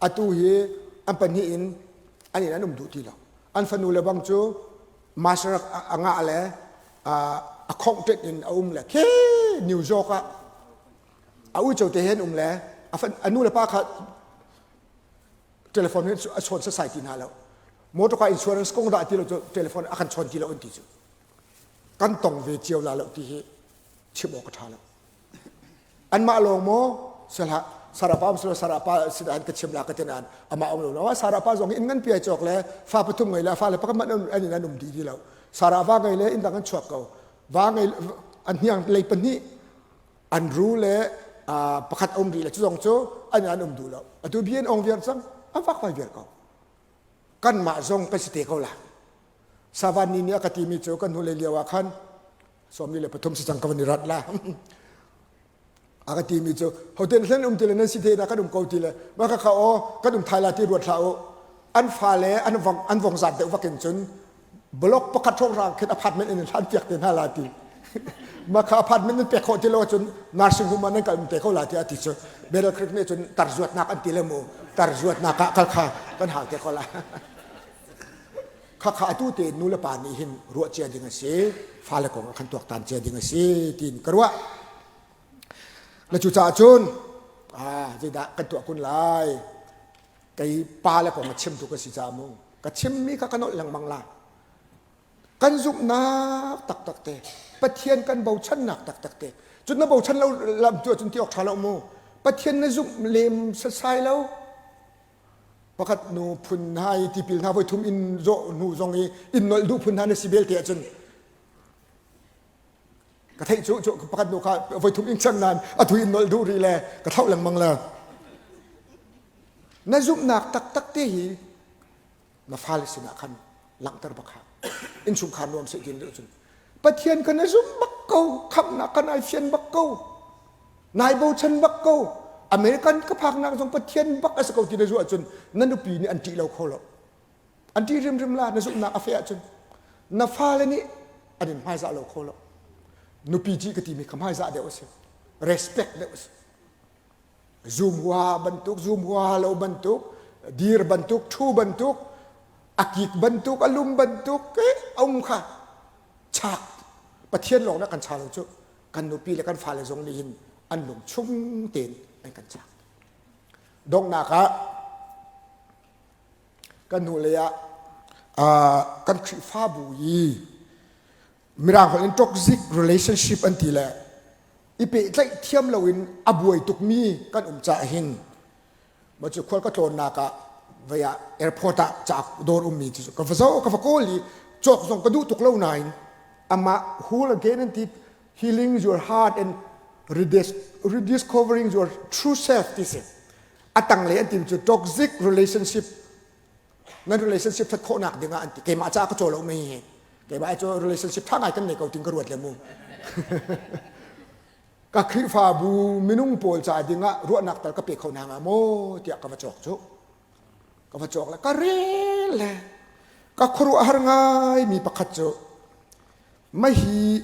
Speaker 1: atu hi an pahnih in an in an um duh ti lo an fanu le bang cu master a ngah le a khongh ṭet in a um le khi New York ah a uico te he an um le a nu le pa kha telephone hin a chawn sasai ti hna lo motor car insurance kong dah ti lo cu telephone a kan chawn ti lo an ti cu kan tong ve cio la lo ti hi chim awk a ṭha lo anmah lawng maw sala sarapa um sala sarapa sidan ka chim la ka tinan amah um lo lo sarapa zong in ngan pi ai cawk le fa pathum ngei le fa le pakhat an in an um di ti lo sara va ngei le in dang an chuak ko va ngei an hniang lei pahnih an ru le pakhat a um rih le cu zong cu an an um duh lo atu bi an ong viar cang an fak vai viar ko kanmah zong kan si te ko la savan ni nih a ka timi cu kan hnulei lio ah khan sawmi le pathum si cang ka van i rat la a ka timi cu hoten hlen um ti le nan si te na kan um ko ti le ma ka kha o kan um thai la ti ruat hlah u an fale an vong an vong zat deuh vakin cun block pakhat hrawnghrang khin apartment in hlan piak te hna la ti ma kha apartment in pek khawh ti lo cun nursing home ah nan kal um te ko la ti a ti cu Battle Creek nih cun tarzuatnak an ti le mu tarzuatnak ah kal kha kan hau te ko la khakha atu te nu le pa nih hin ruah cia ding a si fale kong ah khan tuaktan cia ding a si tiin ka ruah na cu caah cun ah zeidah kan tuah kun lai kei pa le kong a chimtu ka si caah mu ka chimmi kha ka nolh lengmang la kan zumhnak taktak te Pathian kan bochannak taktak te cun na bochan lo lam tu ahcun ti awk ṭha lo mu Pathian na zumh lem sasai lo pakhat nu phun hna i tipil hna voi thum in zawh hnu zong i in nolh duh phun hna na si belte ahcun ka theih cu cu pakhat nu kha voi thum in cang nain atu in nolh duh rih le ka thlauh lengmang le na zumhnak taktak te hi na fale sinah khan langhter bak ha innchungkhar nuam seh tin cun pathian kha na zum bak ko khamhnak kan ai fian bak ko. Nai bochan bak ko. American ka phaknak zong Pathian bak a si ko ti na zuh ahcun na nupi nih an ṭih lo kho lo. An ṭih hrimhrim la na zumhnak a feh ahcun. Na fale nih an in hmaizah lo kho lo. Nupi ṭih ka timi kha hmaizah deuh a si. Respect deuh a si. Zum hua bantuk, zum hua lo bantuk, dir bantuk, ṭhu bantuk, a kik bantuk, a lum bantuk, eh, a um kha chak. Pathian lawng nih kan cha lo cu. Kan nupi le kan fale zong nih hin an lung chung tein an kan chak. Donghnak ah kan hnulei ah kan Khrihfabu i Mirang holh in toxic relationship an ti le i pehtlaih thiam loin a buai tukmi kan um caah hin ma cu khual ka tlawnnak ah vei ah airport ah caak dawr ummi cu ka va zoh ka va kawl i cawk zong ka duh tuk lo nain amah whole again an ti healing your heart and rediscovering your true self ti si a tanglei an tim cu toxic relationship nan relationship that khawhnak ding ah an ti keimah caah ka caw lo mei hi keimah cu relationship tha ngai kan nei ko tin ka ruat le mu ka Khrihfabu minung pawl ca ding ah ruahnak tal ka pe kho hna hnga maw tiah ka va cawk cu ka va cawk le ka rel le ka khuaruahhar ngai mi pakhat cu mahi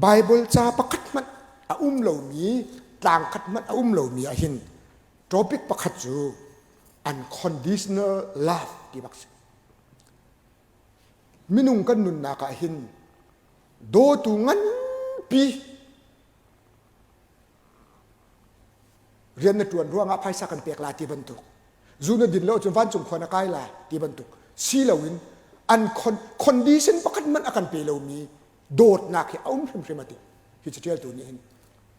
Speaker 1: Bible ca pakhat hmanh a um lomi tlang khat hmanh a um lomi ah hin topic pakhat cu unconditional love ti bak si minung kan nunnak ah hin dawtu nganpi rian na ṭuan ruangah phaisa kan pek la ti bantuk zu na din lo cun vancung khua na kai la ti bantuk si loin an condition pakhat hmanh a kan pe lomi dawtnak hi a um hrimhrim a ti hi caṭialtu nih hin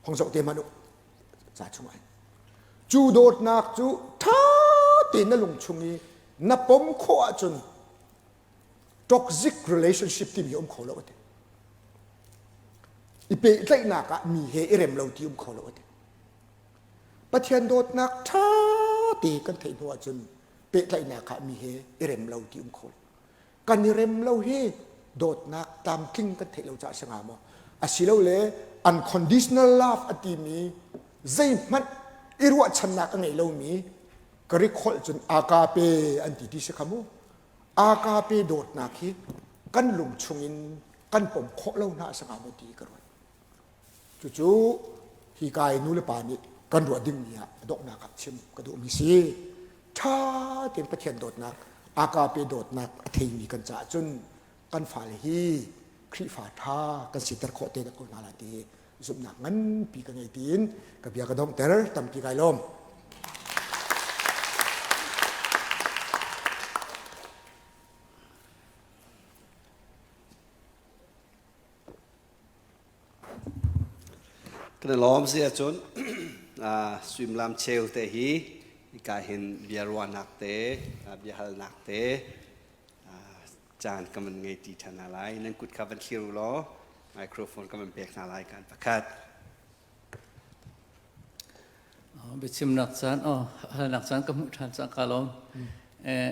Speaker 1: hong zoh te hmanh u ca chungah cu dawtnak cu ṭha tein na lung chung i na pom khawh ahcun toxic relationship timi um kho lo a ti i pehtlaihnak ah mi he i rem lo ti um kho lo a ti Pathian dawtnak ṭha te kan theih hnu ahcun pehtlaihnak ah mi he i rem lo ti um kho lo kan i rem lo hi dawtnak tlamtling kan theih lo caah si hnga maw asilole unconditional love a timi zeihmanh i ruahchannak a ngei lomi Greek holh cun agape an ti ti si kha mu agape dawtnak hi kan lung chungin kan pom khawh lo hna a si hnga maw ti ka ruat cucu hi ka i nu le pa nih kan ruah dingmi ah donghnak ah chim ka duhmi si ṭha tein Pathian dawtnak agape dawtnak a theimi kan caah cun kan fale hi Khrihfa ṭha kan siter khawh te ko hna lai ti zumhnak nganpi ka ngei tiin ka bia ka donghter tampi kai lawm.
Speaker 2: Kan i lawm si ahcun suimilam cheu te hi hika hin bia ruahnak te biahalnak te caan ka van ngei ti ṭhan hna lai. Nan kut kha van thlir u law microphone ka van pek hna lai kan pakhat.
Speaker 3: Biachimnak caan, oh, halnak caan ka hmuh ṭhan cang ka lawm. Eh,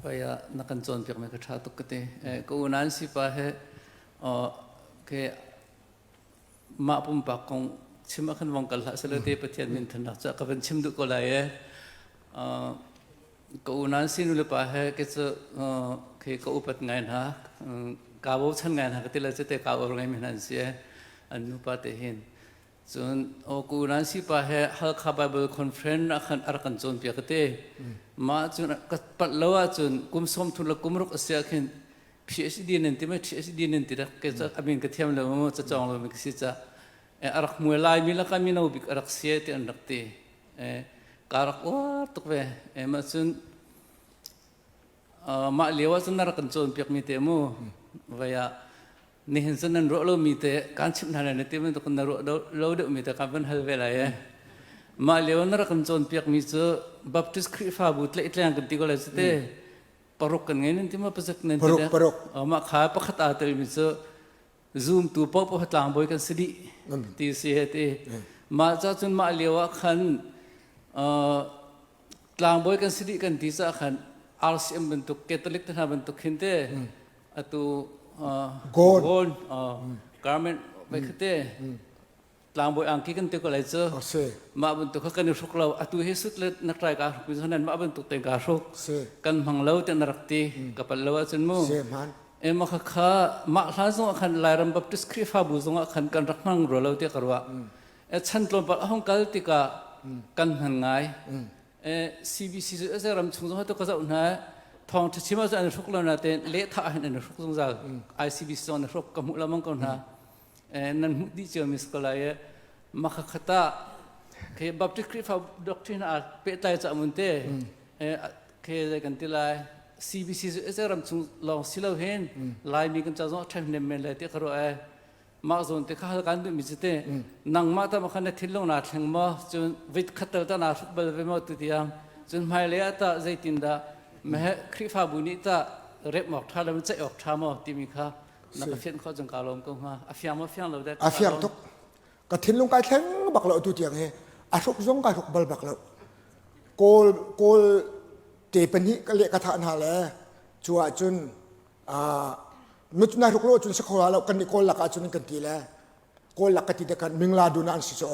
Speaker 3: Paya na kan cawnpiak mi ka ṭha tuk ka ti. Eh, ka unan si pa he oh, ke mah pumpak kong chim ah khan vong kal hlah selaw te Pathian min thannak ca ka van chim duh ko lai e. Uh, ka unan si nu le pa he ke cu khi ka upat ngai hna ka bochan ngai hna ka ti le cu te ka ur ngai mi hna an si e an nu pa te hin cun o ka unan si pa he Halkha Bible Conference ah khan a rak kan cawnpiak ka ti mah cun ka palh lo ahcun kum 30 le kum ruk a si ah khin PhD nan ti ma PhD nan ti rak ke a min ka thiam lo mu ca cawng lo mi ka si ca a rak hmuai lai mi laka mino bik a rak si ti an rak ti ka rak uar tuk ve mah cun mah lio ah cun na rak kan cawnpiak mi te mu vai ah nihin cun nan ruah lomi te kan chimh hna lai na ti bantuk na ruah lo deuh mi te kan van hal ve lai e mah lio na rak kan cawnpiak mi cu Baptist Khrihfabu tlaihtleng kan ti ko lai cu te paruk kan ngei nan ti ma pasuk nan ti
Speaker 1: paruk paruk
Speaker 3: mah kha pakhat aa telmi cu zumtu paohpaoh tlangbawi kan si dih ti si he ti mah ca cun mah lio ah khan tlangbawi kan si dih kan ti caah khan RCM bantuk Catholic te hna bantuk khin te atu
Speaker 1: gold
Speaker 3: gold garment vai khate. Tlangbawi angki kan ti ko lai cu. Mah bantuk kha kan i hruk lo. Atu hi sut le na trai ka hruk mi nan mah bantuk te ka hruk. Kan hmang lo te na rak ti. Ka pal lo ahcun mu. E ma kha kha mah hlan zong ah khan Lairam Baptist Khrihfabu zong ah khan kan rak hmang rua lo ti ka ruah. E chan tlawmpal a hong kal tikah kan hman ngai. CBC cu a ram chung zong tu ka zoh hna thawng ṭha chim ahcun an hruk lo na tein lehthah hin an hruk zungzal ICBC zong an hruk ka hmuh lamang ko hna nan hmuh dih cio mi si lai makha khata ke Baptist Khrihfa doctrine a pehtlai ca mun te ke zai kan ti lai CBC cu ram chung lawng si lo hin Laimi kan ca zong a ṭhahnem men lai ti ka ruah e Mah zawn te kha hal kan duhmi cu te nangmah ta ma khan na thinlung naa thleng maw cun vit khatal ta naa hruk bal ve maw tu tiang cun hmailei ah tah zeitindah meh Khrihfabu nih tah rep awk ṭha lo ceih awk ṭha maw timi kha na ka fianh khawh cun kaa lawm ko hnga a fiang maw fiang lo dek
Speaker 1: a fiang tuk ka thinlung kai thleng bak lo tu tiang hi a hruk zong kai hruk bal bak lo kawl kawl te pahnih ka leh ka thah hna le cu ah cun na hruk lo cun si kho lo kan nih kawl lak ah cun kan ti le kawl lak ka ti te khan mingla dun an si cu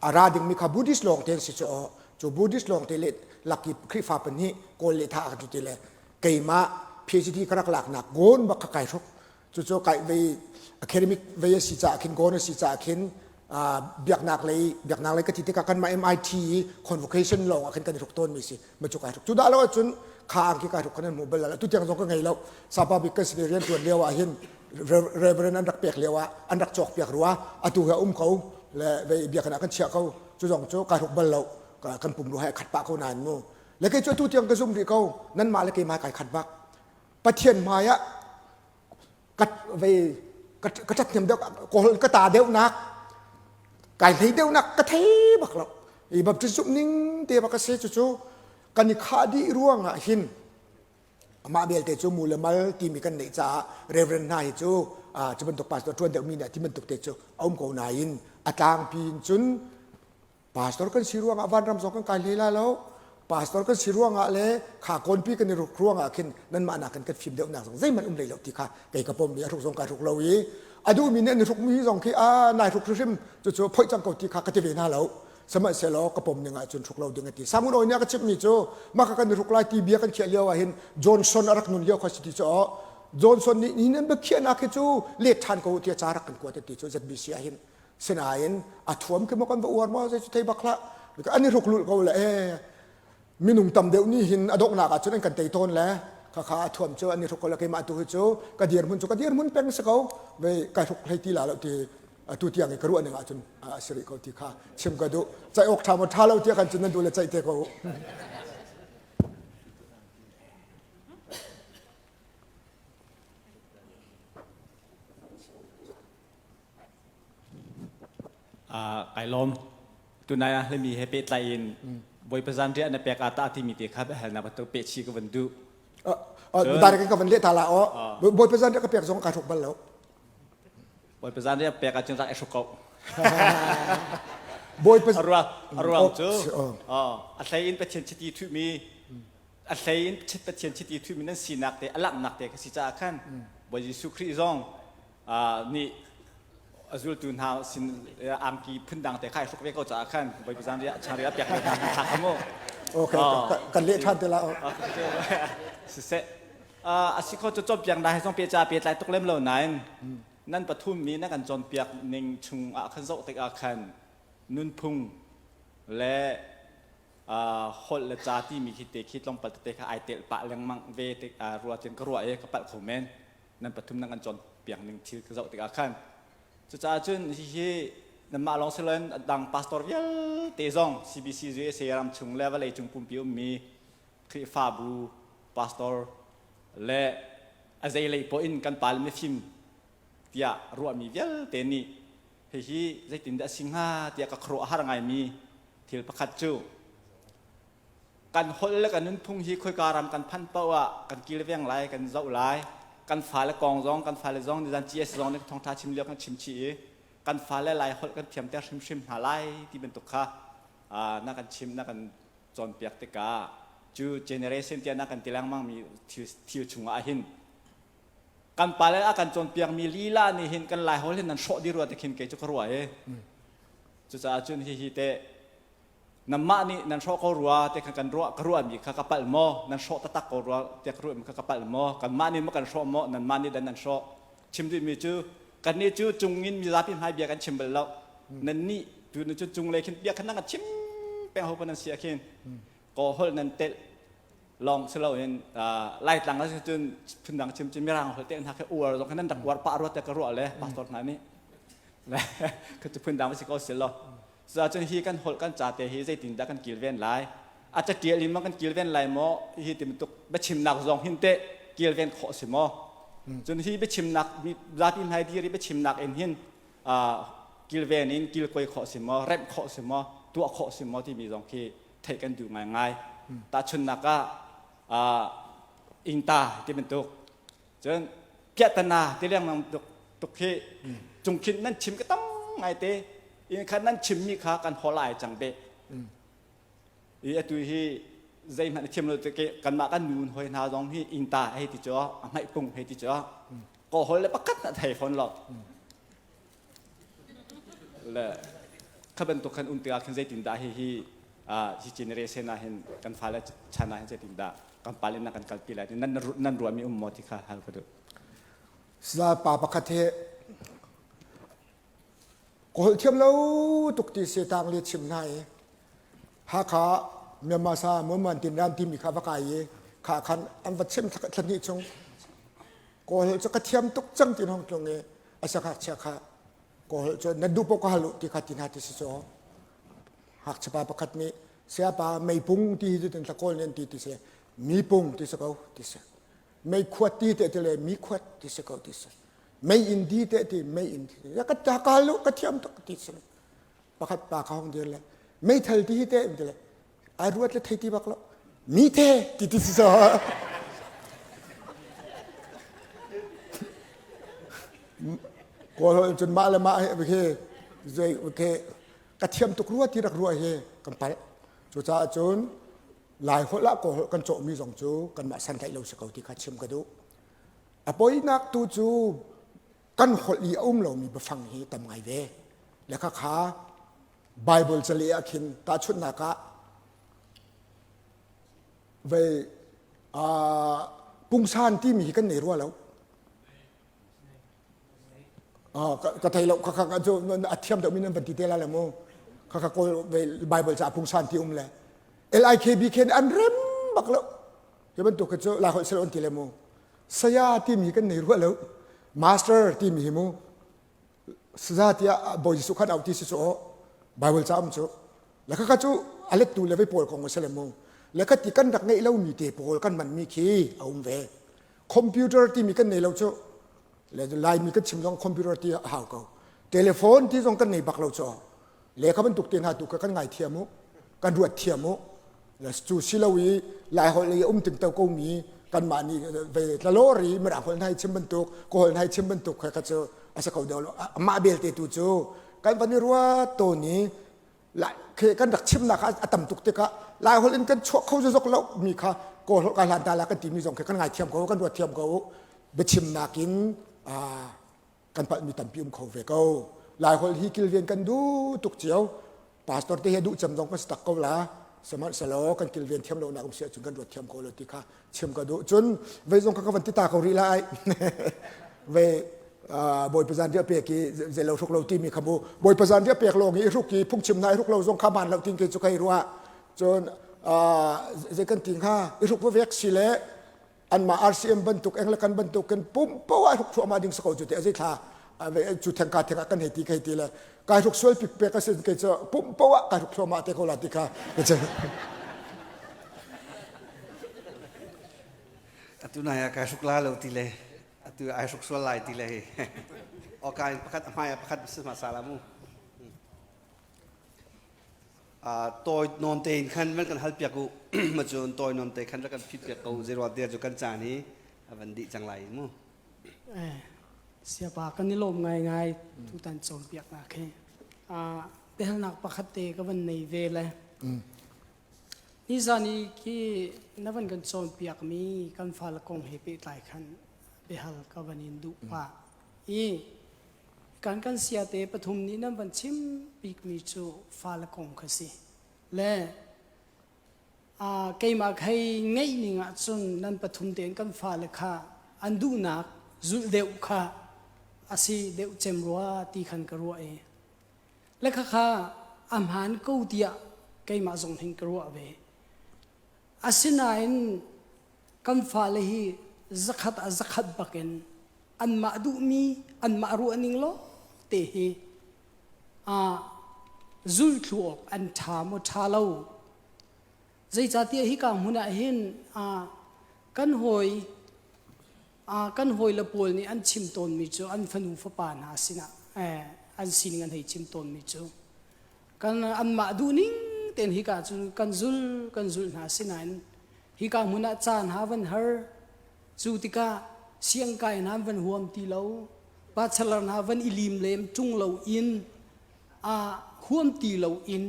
Speaker 1: a ra ding mi kha Buddhist lawng te an si cu cu Buddhist lawng te le lak i Khrihfa pahnih kawl le tha kan ti le keimah PhD ka rak lak nak gon bak ka kai hruk cucu kai vei academic vei a si caah khin gon a si caah khin biaknak lei biaknak lei ka ti tikah kanmah MIT convocation lawng ah khin kan i hruk tawn mi si ma cu kai hruk cu dah lo ahcun kha angki kai hruk khan an hmu bal lo tu tiang zong ka ngei lo sapa bik kan sin rian tuan lio ah hin reverend an rak pek lio ah an rak cawk piak rua atu he um ko le vei biakinn ah kan chiah ko cu zong cu kai hruk bal lo kan pum lu hai khat pah ko nain mu le kei cu atu tiang ka zum rih ko nan mah le keimah kai khat bak Pathian hmai ah ka vei ka ṭhathnem deuh kawl ka ta deuhnak kai hlei deuhnak ka thei bak lo i baptist zumh ning te bak a si cucu kan i khah dih ruangah hin amah belte cu mu le mal timi kan neih caah reverend hna hi cu cu bantuk pastor ṭuan deuhmi nih ti bantuk te cu a um ko nain a tlangpi in cun Pastor kan si ruangah vanram zong kan kai hlei la lo. Pastor kan si ruangah le kha kawnpi kan i ruk ruangah khin nanmah nakin kan fim deuhnak zong zeihmanh um hlei lo ti kha kei ka pom i a hruk zong kai hruk lo i a duhmi nih an i hrukmi zong khi a nai hruk hrimhrim cucu phoih cang ko ti kha ka ti ve hna lo. Sihmanhsehlaw ka pom ning ahcun hruk lo ding a ti. Samun Awi nih a ka chimhmi cu mah kha kan i hruk lai ti bia kan khiah lio ah hin Johnson a rak nun lio kha si ti cu Johnson nih nihin an biakhiahnak hi cu let ṭhan ko tiah ca rak kan kuat a ti cu ZBC ah hin Sinain a thuam khi maw kan va uar maw zei cu thei bak hlah. An i hruk lulh ko le ee minung tam deuh nih hin a donghnak ah cun an kan tei tawn le khakha a thuam cu an i hruk ko le keimah tu hi cu ka dirhmun cu ka dirhmun peng si ko vei kai hruk hlei ti la lo ti atu tiang i ka ruah ning ah cun a si rih ko ti kha chim ka duh caih awk ṭha maw ṭha lo tiah kan cun nan duh le caih te ko
Speaker 4: Kai lawm. Tunai ah hlami he pehtlai in Bawipa zanriah na pek ah tah timi te kha biahalnak bantuk peh chih ka van duh.
Speaker 1: Direct ka van leh ta la aw. Bawipa zanriah ka pek zong kai hruk bal lo.
Speaker 4: Bawipa zanriah pek ahcun rak i hruk ko.
Speaker 1: Bawipa
Speaker 4: a ruang cu a hlei in Pathian chiti thuhmi a hlei in Pathian chiti thuhmi nan sinak te a langhnak te kha si caah khan Bawi Jesuh Khrih zong nih a zultu hna sin angki phundang te kha i hruk ve ko caah khan Bawipa zanriah chanriah pek ve hna thla kha mu.
Speaker 1: Okay, kan leh ṭhan te la.
Speaker 4: Siseh a si kho cu cawnpiak na he zong pe ca pe tlai tuk lem lo nain nan pathum mi na kan cawnpiak ning chung ah khan zoh tikah khan nunphung le holh le ca timi khi te khi tlawmpal tete kha ai telh pah lengmang ve te rua tin ka ruah i ka palh kho men nan pathum nan kan cawnpiak ning thil ka zoh tikah khan cucaah cun hihi nanmah lawng si loin dang pastor vialte zong CBC USA ram chung le vawlei cung pumpi ummi Khrihfabu pastor le a zeilei poah in kan pa le mifim tiah ruahmi vialte nih hihi zeitindah a si hnga tiah ka khuaruah a har ngaimi thil pakhat cu Kan holh le kan nunphung hi khoika ram kan phanh paoh ah kan kilveng lai, kan zoh lai. Kan fale kong zong, kan fale zong nizan GS zong nih thawngṭha chim lio kan chim chih i kan fale Lai holh kan thiamter hrimhrim hna lai ti bantuk kha na kan chim, na kan cawnpiak tikah cu generation tiah na kan ti lengmangmi thil, thil chungah hin kan pale a kan cawnpiakmi lila nih hin kan Lai holh hin nan hrawh dih rua ti khin kei cu ka ruah i. Cucaah cun hihi teh nanmah nih nan hrawh ko rua te kha kan ruah ka ruahmi kha ka palh maw nan hrawh taktak ko rua te ka ruahmi kha ka palh maw kanmah nih maw kan hrawh maw nanmah nih dan nan hrawh chim duhmi cu kannih cu cungin mizapi hmai bia kan chim bal lo nannih tu nu cu cunglei khin bia khan nan kan chim peng ho pa nan si ah khin kaw holh nan telh lawng si loin laitlang ah cun phundang chim cu mirang holh te hna kha uar zong kha nan rak uar pah rua te ka ruah le pastor hna nih le kha cu phundang si ko si lo Cucaah hi kan holh kan ca te hi zeitindah kan kilven lai? A catial in ma kan kilven lai maw? Hi ti bantuk biachimnak zong hin teh kilven khawh si maw? Cun hi biachimnak zapi hmai dir i biachimnak in hin kilven in kilkoi khawh si maw? Remh khawh si maw? Tuah khawh si maw timi zong khi theih kan duh ngaingai. Tahchunhnak ah ingta ti bantuk Cun piahtana ti lengmang tuk tuk hi cungkhin nan chim ka tam ngai te in khan nan chimmi kha kan hol ai cang be i atu hi zeihmanh a thiam lo te ke kanmah kan nu hoi hna zong hi ingta hei ti cho a hmaih pung hei ti cho ko hol le pakhat na thei fawn lo Le kha bantuk khan um tikah khin zeitindah hihi hi generation ah hin kan fale chan ah hin zeitindah kan pale na kan kalpi lai nan nan ruahmi um maw ti kha hal ka duh.
Speaker 1: Sila pa pakhat he ka holh thiam lo tuk ti se tang le chim hna i Hakha Myanmar sa Muman tin ran timi kha va kai i kha khan an va chim thla chung kawl cu ka thiam tuk cang ti hong tlung i a sangakchia kha kawl cu na duh paoh ka hal u ti kha ti hna ti si cu ngakchia pa pakhat nih sayapa meipung ti hi cu tin kawl nih an ti ti si mipung ti si ko ti si meikhuat ti te ti le mikhuat ti si ko ti si mei in di te ti mei in ti ka ta ka hal u ka thiam tuk ti si pakhat pa kha hong dir le meithal ti hi te ti le ai ruat le thei ti bak lo mi te ti ti si so kawl cun mah le mah he zei ke ka thiam tuk rua ti rak rua he kan palh cucaah cun lai holh ah kawl holh kan cawhmi zong cu kanmah san tlaih lo si ko ti kha chim ka duh a poinak tu cu kan holh i a um lomi biafang hi tam ngai ve le kha kha Bible caleh ah khin tahchunhnak ah vei pungsan timi hi kan nei rua lo ka thei lo kha kha cu a thiam deuh mi nan van ti te la le mu kha kha kawl Bible ca pungsan ti um le LIKB khen an rem bak lo hi bantuk cu lai holh sel on ti le mu saya timi kan nei rua lo master timi hi mu saza tiah Bawi Jesuh khan auh ti si cu Bible ca um cu le khakha cu a lettu le vei pawl kong a si le mu le kha ti kan rak ngeih lomi te pawl kan manmi khi a um ve computer timi kan nei lo cu le laimi kan chim zong computer ti a hau ko telephone ti zong kan nei bak lo cu le kha bantuk te hna tu kha kan ngai thiam u kan ruat thiam u cu si lo i lai holh i um ting to ko mi kanmah nih ve tlalor i mirang holh hna i chim bantuk ka holh hna i chim bantuk kha cu a si kho deuh lo amah belte tu cu kan van i ruat tawn i khi kan rak chimnak a tam tuk tikah lai holh in kan chuah kho zok lo mi kha kawl holh ka hlan ta la kan timi zong khi kan ngai thiam ko kan ruat thiam ko biachimnak in kan palhmi tampi um kho ve ko laiholh hi kilven kan duh tuk cio pastor te hi duh cem zong kan si tak ko la sihmanhsehlaw kan kilven thiam lo nak um si ahcun kan ruat thiam ko lo ti kha chim ka duh cun vei zong kha ka van ti ta ko rih lai vei bawipa zan riah pek i zeilo hruk lo timi kha mu bawipa zan riah pek lawng i hruk i phungchim na i hruk lo zong kha man lo tin ke cu kai ruah cun zei kan ti hnga i hruk vek si le anmah RCM bantuk Anglican bantuk kan pum poah hruk thluahmah ding si ko cu te azei thla cu theng ka theng ah kan hei ti kai ti le kai hruk sual pik pek asin ke cu pum poah kai hruk thluahmah te ko la ti kha
Speaker 2: atu nai ah kai hruk la lo ti le atu ai hruk sual lai ti le hi oka in pakhat ahmai ah pakhat si ma sala mu Tawi nawn tein khan van kan halpiak u ma cun tawi nawn te khan rak kan phitpiak ko zeiruang tiah cu kan caan hi a van dih cang lai mu.
Speaker 5: Eh, siapa kan i lawm ngaingai tutan cawnpiaknak hi. Ah, biahalnak pakhat te ka van nei ve le. Nizan i khi na van kan cawnpiakmi kan fale kong he pehtlai khan biahal ka van in duh pah. I. Kan kan siate pathum nih nan van chim bikmi cu fale kong kha si. Le keimah hei ngeih ning ahcun nan pathum tein kan fale kha an duhnak zulh deuh kha a si deuh cem rua ti khan ka ruah i le khakha a hmaan ko tiah keimah zong hin ka ruah ve. Asinain kan fale hi zakhat ah zakhat bakin anmah duhmi anmah ruahning lo te hi zulthlu awk an ṭha maw ṭha lo. Zeicahtiah hika hmun ah hin kan hawi kan hawile pawl nih an chim tawnmi cu an fanu fapa hna sinah an sining an hei chim tawnmi cu kan anmah duhning tein hika cu kan zul kan zulh hna sinain hika hmun ah caan ha van har cu tikah siangkai hna van huam ti lo bachelor hna van i lim lem ṭung lo in a huam ti lo in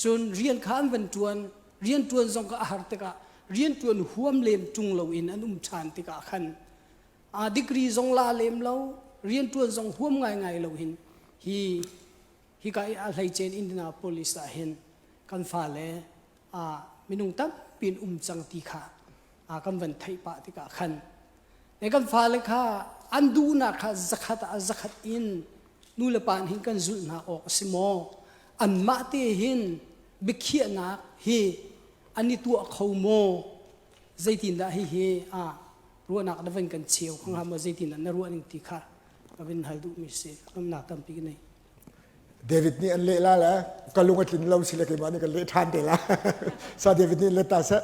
Speaker 5: cun rian kha an van ṭuan rian ṭuan zong kha a har tikah rian ṭuan huam lem ṭung lo in an um ṭhan tikah khan a degree zong la lem lo rian ṭuan zong huam ngaingai lo hin hi hika i a hleicen Indianapolis ah hin kan fale a minung tampi in um cang ti kha kan van theih pah tikah khan ne kan fale kha an duhnak kha zakhat ah zakhat in nu le pa hin kan zulh hna awk a si maw anmah te hin biakhiahnak hi an i tuah kho maw zeitindah hihi a ruahnak na van kan cheu kho hnga maw zeitindah na ruah ning ti kha ka vin hal duhmi si lawmnak tampi ka nei
Speaker 1: David nih an leh la le ka lung a tlin lo si le keimah nih ka leh ṭhan te la sa David nih let ta seh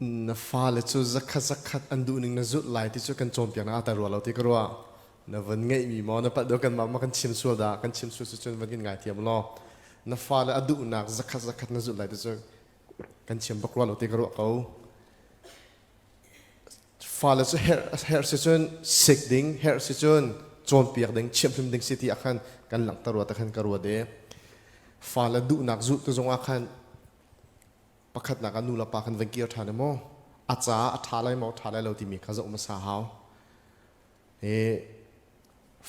Speaker 2: Na fale cu zakhat zakhat an duhning na zulh lai ti cu kan cawnpiaknak ah tel rua lo ti ka ruah. Na van ngeihmi maw na palh deuh kanmah ma kan chim sual dah kan chim sual si cun van kan ngaithiam law na fale a duhnak zakhat zakhat na zulh lai ti cu kan chim bak rua lo ti ka ruah ko. Fale cu herh herh si cun sik ding herh si cun cawnpiak ding chimhhrim ding si ti ah khan kan langhter rua te khan ka ruat i fale duhnak zulh tu zong ah khan Pakhatnak ah nu le pa kan van kir ṭhan maw? A caah a ṭha lai maw, ṭha lai lo timi kha zoh hmasa hau. Hi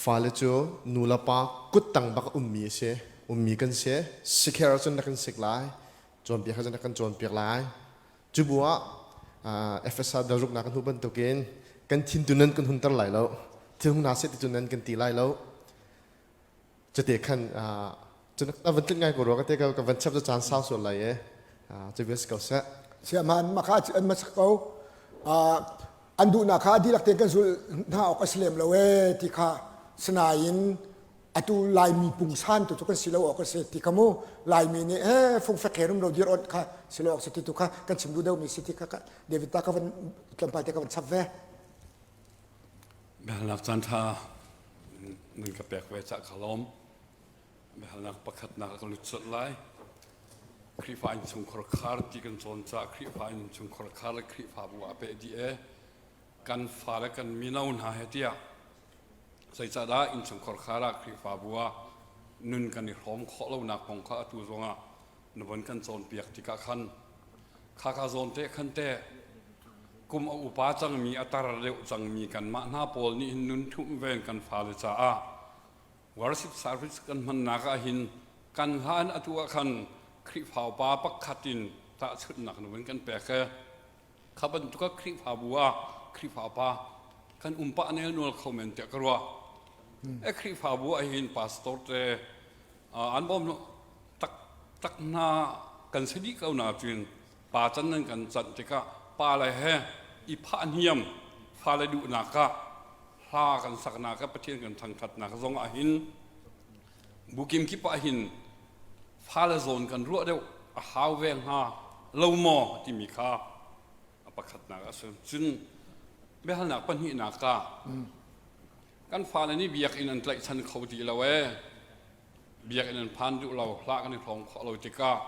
Speaker 2: fale cu nu le pa kuttang bak a ummi a si. Ummi kan si. Sikher ahcun na kan sik lai. Cawnpiak ahcun na kan cawnpiak lai. Cu bu ah Efesa dalruknak kan hmuh bantukin kan thin tu nan kan hunter lai lo. Thil hung hna seh ti cu nan kan ti lai lo. Cute khan cun a van tlinh ngai ko rua ka te ka van chap cu caan sau sual lai e cu vial si ko seh.
Speaker 1: Siaman maka an ma ko an duhnak kha dihlak tein kan zul hna awk a si lem lo e ti kha sinain atu laimi pungsan tu cu kan si lo awk a si ti kha mu laimi nih he fungfek he rum lo dir on kha si lo awk si ti tu kha kan chim duh deuh mi si ti kha David ta ka van tlawmpal te ka van chap ve.
Speaker 6: Biahalnak caan ṭha nan ka pek ve cah ka lawm. Biahalnak pakhatnak ka lut colh lai. Khrihfa innchungkhar khar ti kan cawn caah Khrihfa innchungkhar khar le Khrihfabu ah peh dih e. Kan fale kan mino hna he tiah zeicahdah innchungkhar khar ah Khrihfabu ah nun kan i hrawm khawh lonak kong kha atu zongah na von kan cawnpiak tikah khan khaka zawn te khan te kum a upa cangmi a tar deuh cangmi kanmah hna pawl nih hin nun ṭhumh ven kan fale caah worship service kan hmannak ah hin kan hlan atu ah khan Khrihfa upa pakhat in tahchunhnak na vun kan pek e kha bantuk ah Khrihfabu ah Khrihfa upa kan um pah nel nual kho men tiah ka ruah e Khrihfabu ah hin pastor te an bawm tak tak hna kan si dih ko na cun pa can nan kan canh tikah pa le he i phah hniam fale duhnak ah hla kan saknak ah Pathian kan thangthatnak zong ah hin bukim kip ah hin fale zawn kan ruah deuh a hau ve hnga lo maw timi kha a pakhatnak a si cun biahalnak pahnihnak ah kan fale nih biakinn an tlaihchan kho ti lo ee biakinn an phan duh lo hlah kan i hlawng khawh lo tikah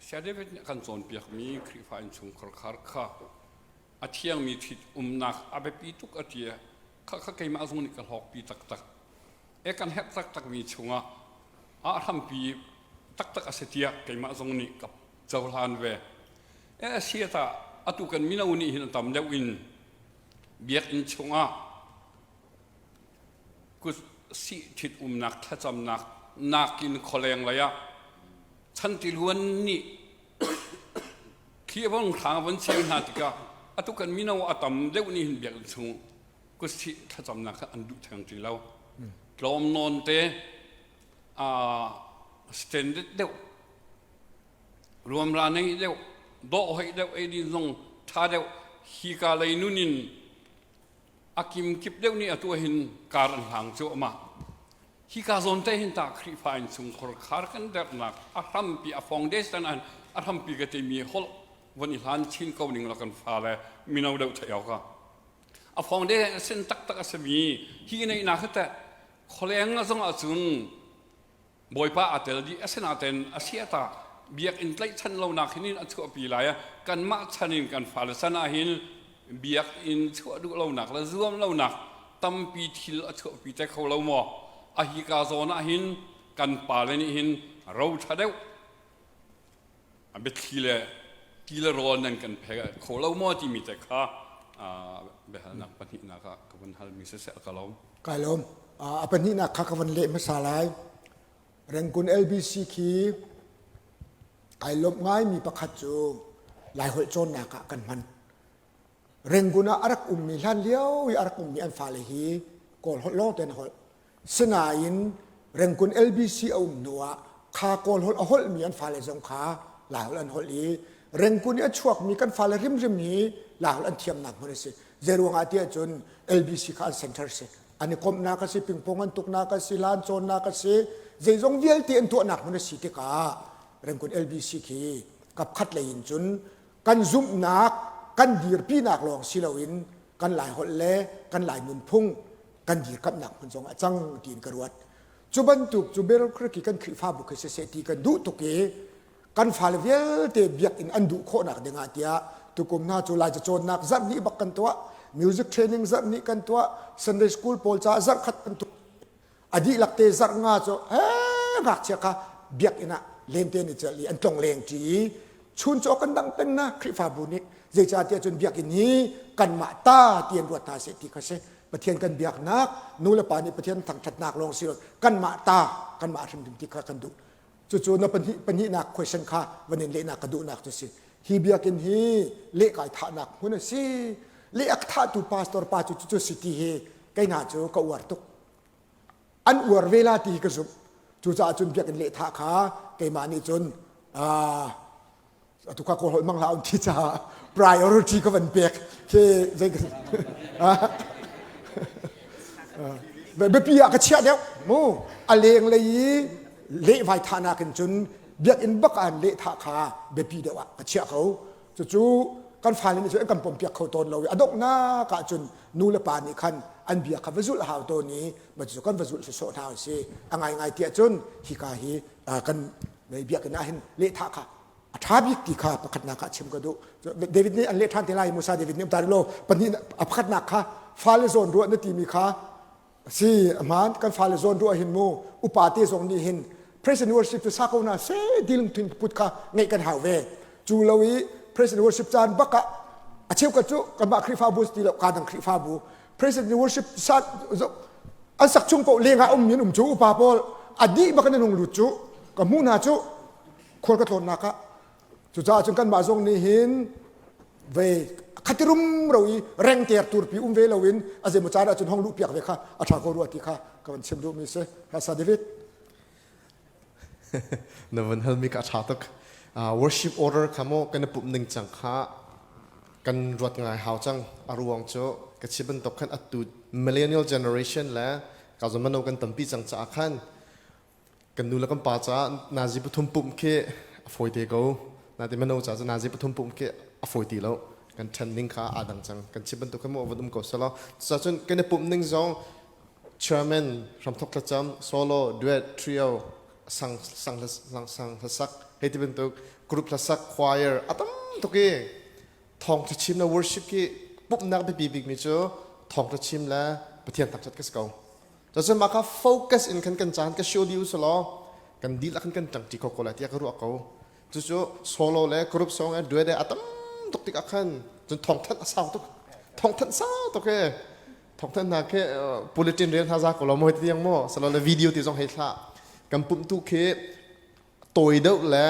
Speaker 6: Saya David nih a kan cawnpiakmi Khrihfa innchungkhar khar kha a thiangmi ṭhit umnak a biapi tuk a ti kha kha keimah zong nih ka hlawkpi taktak e kan herh taktakmi chungah a hrampi. taktak a si tiah keimah zong nih ka cohlan ve. E a si ta atu kan mino nih hin a tam deuh in biakinn chungah kut sih ṭhit umnak thlacamnak nakin khualeng lei ah chantiluan nih thli a vong hrang a von cheu hna tikah atu kan mino a tam deuh nih hin biakinn chung kutsih thlacamnak kha an duh theng ti lo. Tlawm nawn te standard deuh ruamra nei deuh dawh hoi deuh eidin zong ṭha deuh hika lei nun in a kimkip deuh nih atu hin kar an hlang cuahmah. Hika zawn te hin ta Khrihfa innchungkhar khar kan dernak a hrampi a foundation an a hrampi ka timi holh von i hlan chin ko ning la kan fa le mino deuh thei awk a foundation a sin taktak a simi hi neihnak hi teh khualeng zong ahcun Bawipa aa tel dih asinain a siata biakinn tlaihchan lonak hin a chuahpi lai kanmah chan in kan fale chan ah hin biakinn chuah duh lonak le zuam lonak tampi thil a chuahpi te kho lo maw a hika zawn ah hin kan pale nih hin ro ṭha deuh a biathli le ti le rawl nan kan phe kho lo maw timi te kha biahalnak pahnihnak ah ka vun halmi siseh ka lawm.
Speaker 1: Kai lawm. A pahnihnak kha ka van leh hmasa lai. Rangoon LBC khi kai lawmh ngaimi pakhat cu Laiholh cawnnak ah kan hman. Rangoon ah a rak ummi hlan lio i a rak ummi an fale hi Kawl holh lawng te an holh. Sinain Rangoon LBC a um hnu ah kha Kawl holh a holhmi an fale zong kha Laiholh an holh i Rangoon i a chuakmi kan fale hrimhrim hi Laiholh an thiamnak hmun a si. Zeiruang ah tiah cun LBC kha an center si. An i komhnak a si, pingpong an tuknak a si, lan cawnnak a si, zeizong vialte an tuahnak hmun a si tikah Rangoon LBC khi kapkhat lei in cun kan zumhnak kan dirpinak lawng si loin kan Laiholh le kan Lai nunphung kan dirkamhnak hmun zong a cang tiin ka ruat. Cu bantuk cu Battle kan Khrihfabu khi siseh ti kan duh tuk i kan fale vialte biakinn an duh khawhnak dingah tiah tukum hna cu Lai cacawnnak zarh hnih bak kan tuah music training zarh hnih kan tuah Sunday school pawl caah zarh khat kan tuah a dihlak te zarh nga cu ee ngakchia kha biakinn ah lente ni celh i an tlong leng ṭi i chun cu kan dang peng na Khrihfabu nih zeicahtiah cun biakinn hi kanmah ta ti an ruat hna seh ti kha si Pathian kan biaknak nu le pa nih Pathian thangṭhatnak lawng si lo kanmah ta kanmah hrimhrim ti kha kan duh cucu na pahnih pahnihnak question kha van in lehnak ka duhnak cu si hi biakinn hi leh kai thahnak hmun a si leh a thahtu pastor pa cu cucu si ti hi kei hna cu ka uar tuk an uar ve la ti hi ka zumh cucaah cun biakinn lehthah kha keimah nih cun atu kha kawl holh mang hlah un ti caah priority ka van pek khi zei biapi ah ka chiah deuh mu a leng lei i lehvai thahnak in cun biakinn bak ah lehthah kha biapi deuh ah ka chiah ko Cucu kan fale nih cun an kan pompiak kho tawn lo i a donghnak ah cun nu le pa nih khan an bia kha va zulh a hau tawn i mah cu kan va zulh sawsawh hna a si. A ngaingai tiah cun hika hi kan biakinn ah hin lehthah kha a ṭha bik ti kha pakhatnak ah chim ka duh. David nih an leh ṭhan te lai Musa David nih um ta rih law pahnih a pakhatnak kha fale zawn ruah na timi kha Si, a hmaan kan fale zawn ruah hin mu upa te zong nih hin praise and worship cu sa ko na se ti lungthin put kha ngeih kan hau ve. Cu lo i praise and worship caan bak ah a cheukhat cu kanmah Khrihfabu ti lo ka dang Khrihfabu praise and worship sa an sak chung paoh leng ah um in um cu upa pawl a dih bak in an hung lut cu ka hmuh hna cu khual ka tlawnnak ah Cucaah cun kanmah zong nih hin ve khati rumro i rengter turpi um ve loin a zeimaw caan ahcun hong luhpiak ve kha a ṭha ko rua ti kha ka van chim duhmi si. Rasa David.
Speaker 2: Na van halmi ka ṭha tuk. Uh, worship order kha maw kan i pumh ning cang kha kan ruat ngai hau cang. A ruang cu ka chim bantuk khan atu millennial generation le ka zamano kan tampi cang caah khan Kan nu le kan pa caah nazi pathum pumh khi a fawi te ko. Natin mino caah cun nazi pathum pumh khi a fawi ti lo. Kan ṭhen ning kha aa dang cang. Kan chim bantuk khan maw van um ko selaw. Cucaah cun kan i pumh ning zong chairman, hramthok thlacam, solo, duet, trio, sang sang sang sang hlasak hei ti bantuk group hlasak, choir a tam tuk i thawngṭha chim le worship khi pumhnak biapi bikmi cu thawngṭha chim le Pathian thangṭhat ka si ko. Cucu mah kha focus in khan kan caan ka show dih u law.
Speaker 7: Kan dihlak in kan ṭangṭi kho ko lai tiah ka ruah ko. Cucu solo le group song le duet a tam tuk tikah khan cun thawngthanh a sau tuk. Thawngthanh sau tuk he. Thawngthanh hna khi bulletin rel hna za ko lo maw ti tiang maw salo le video ti zong hei thlah. Kan pumh tu khi tawi deuh le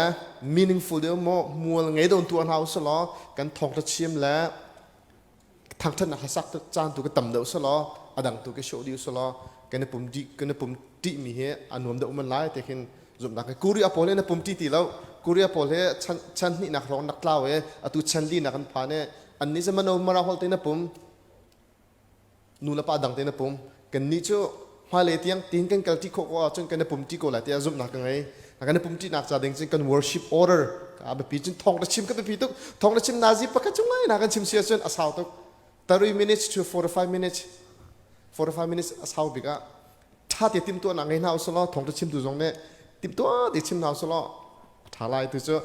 Speaker 7: meaningful deuh maw mual ngei deuh tuah hna usih law kan thawngtha chim le thangthatnak hlasak caan tu ka tam deuh selaw a dang tu ka show dih selaw kan i pum di kan i pum ti mi hi a nuam deuh man lai te khin zumnak ke Korea pawl he na pum ti ti lo Korea pawl he chan chan hnih nak rong nak tlau e atu chan li nak an phan e an ni zamano mara hol te na pum nu le pa dang te na pum kan ni cu hmailei tiang tin kan kal ti khawh ko ahcun kan i pum ti ko lai tiah zumhnak ka ngei kan i pum ti nak ca ding cun kan worship order a biapi cun thawng na chim ka biapi tuk thawng na chim nazi pakhat chung lai na kan chim si ahcun a sau tuk 30 minutes to 45 minutes 45 minutes a sau bik ah ṭha te timhtuahnak ngei hna usih law thawng chim tu zong nih timhtuah te chim hna usih law ṭha lai tu cu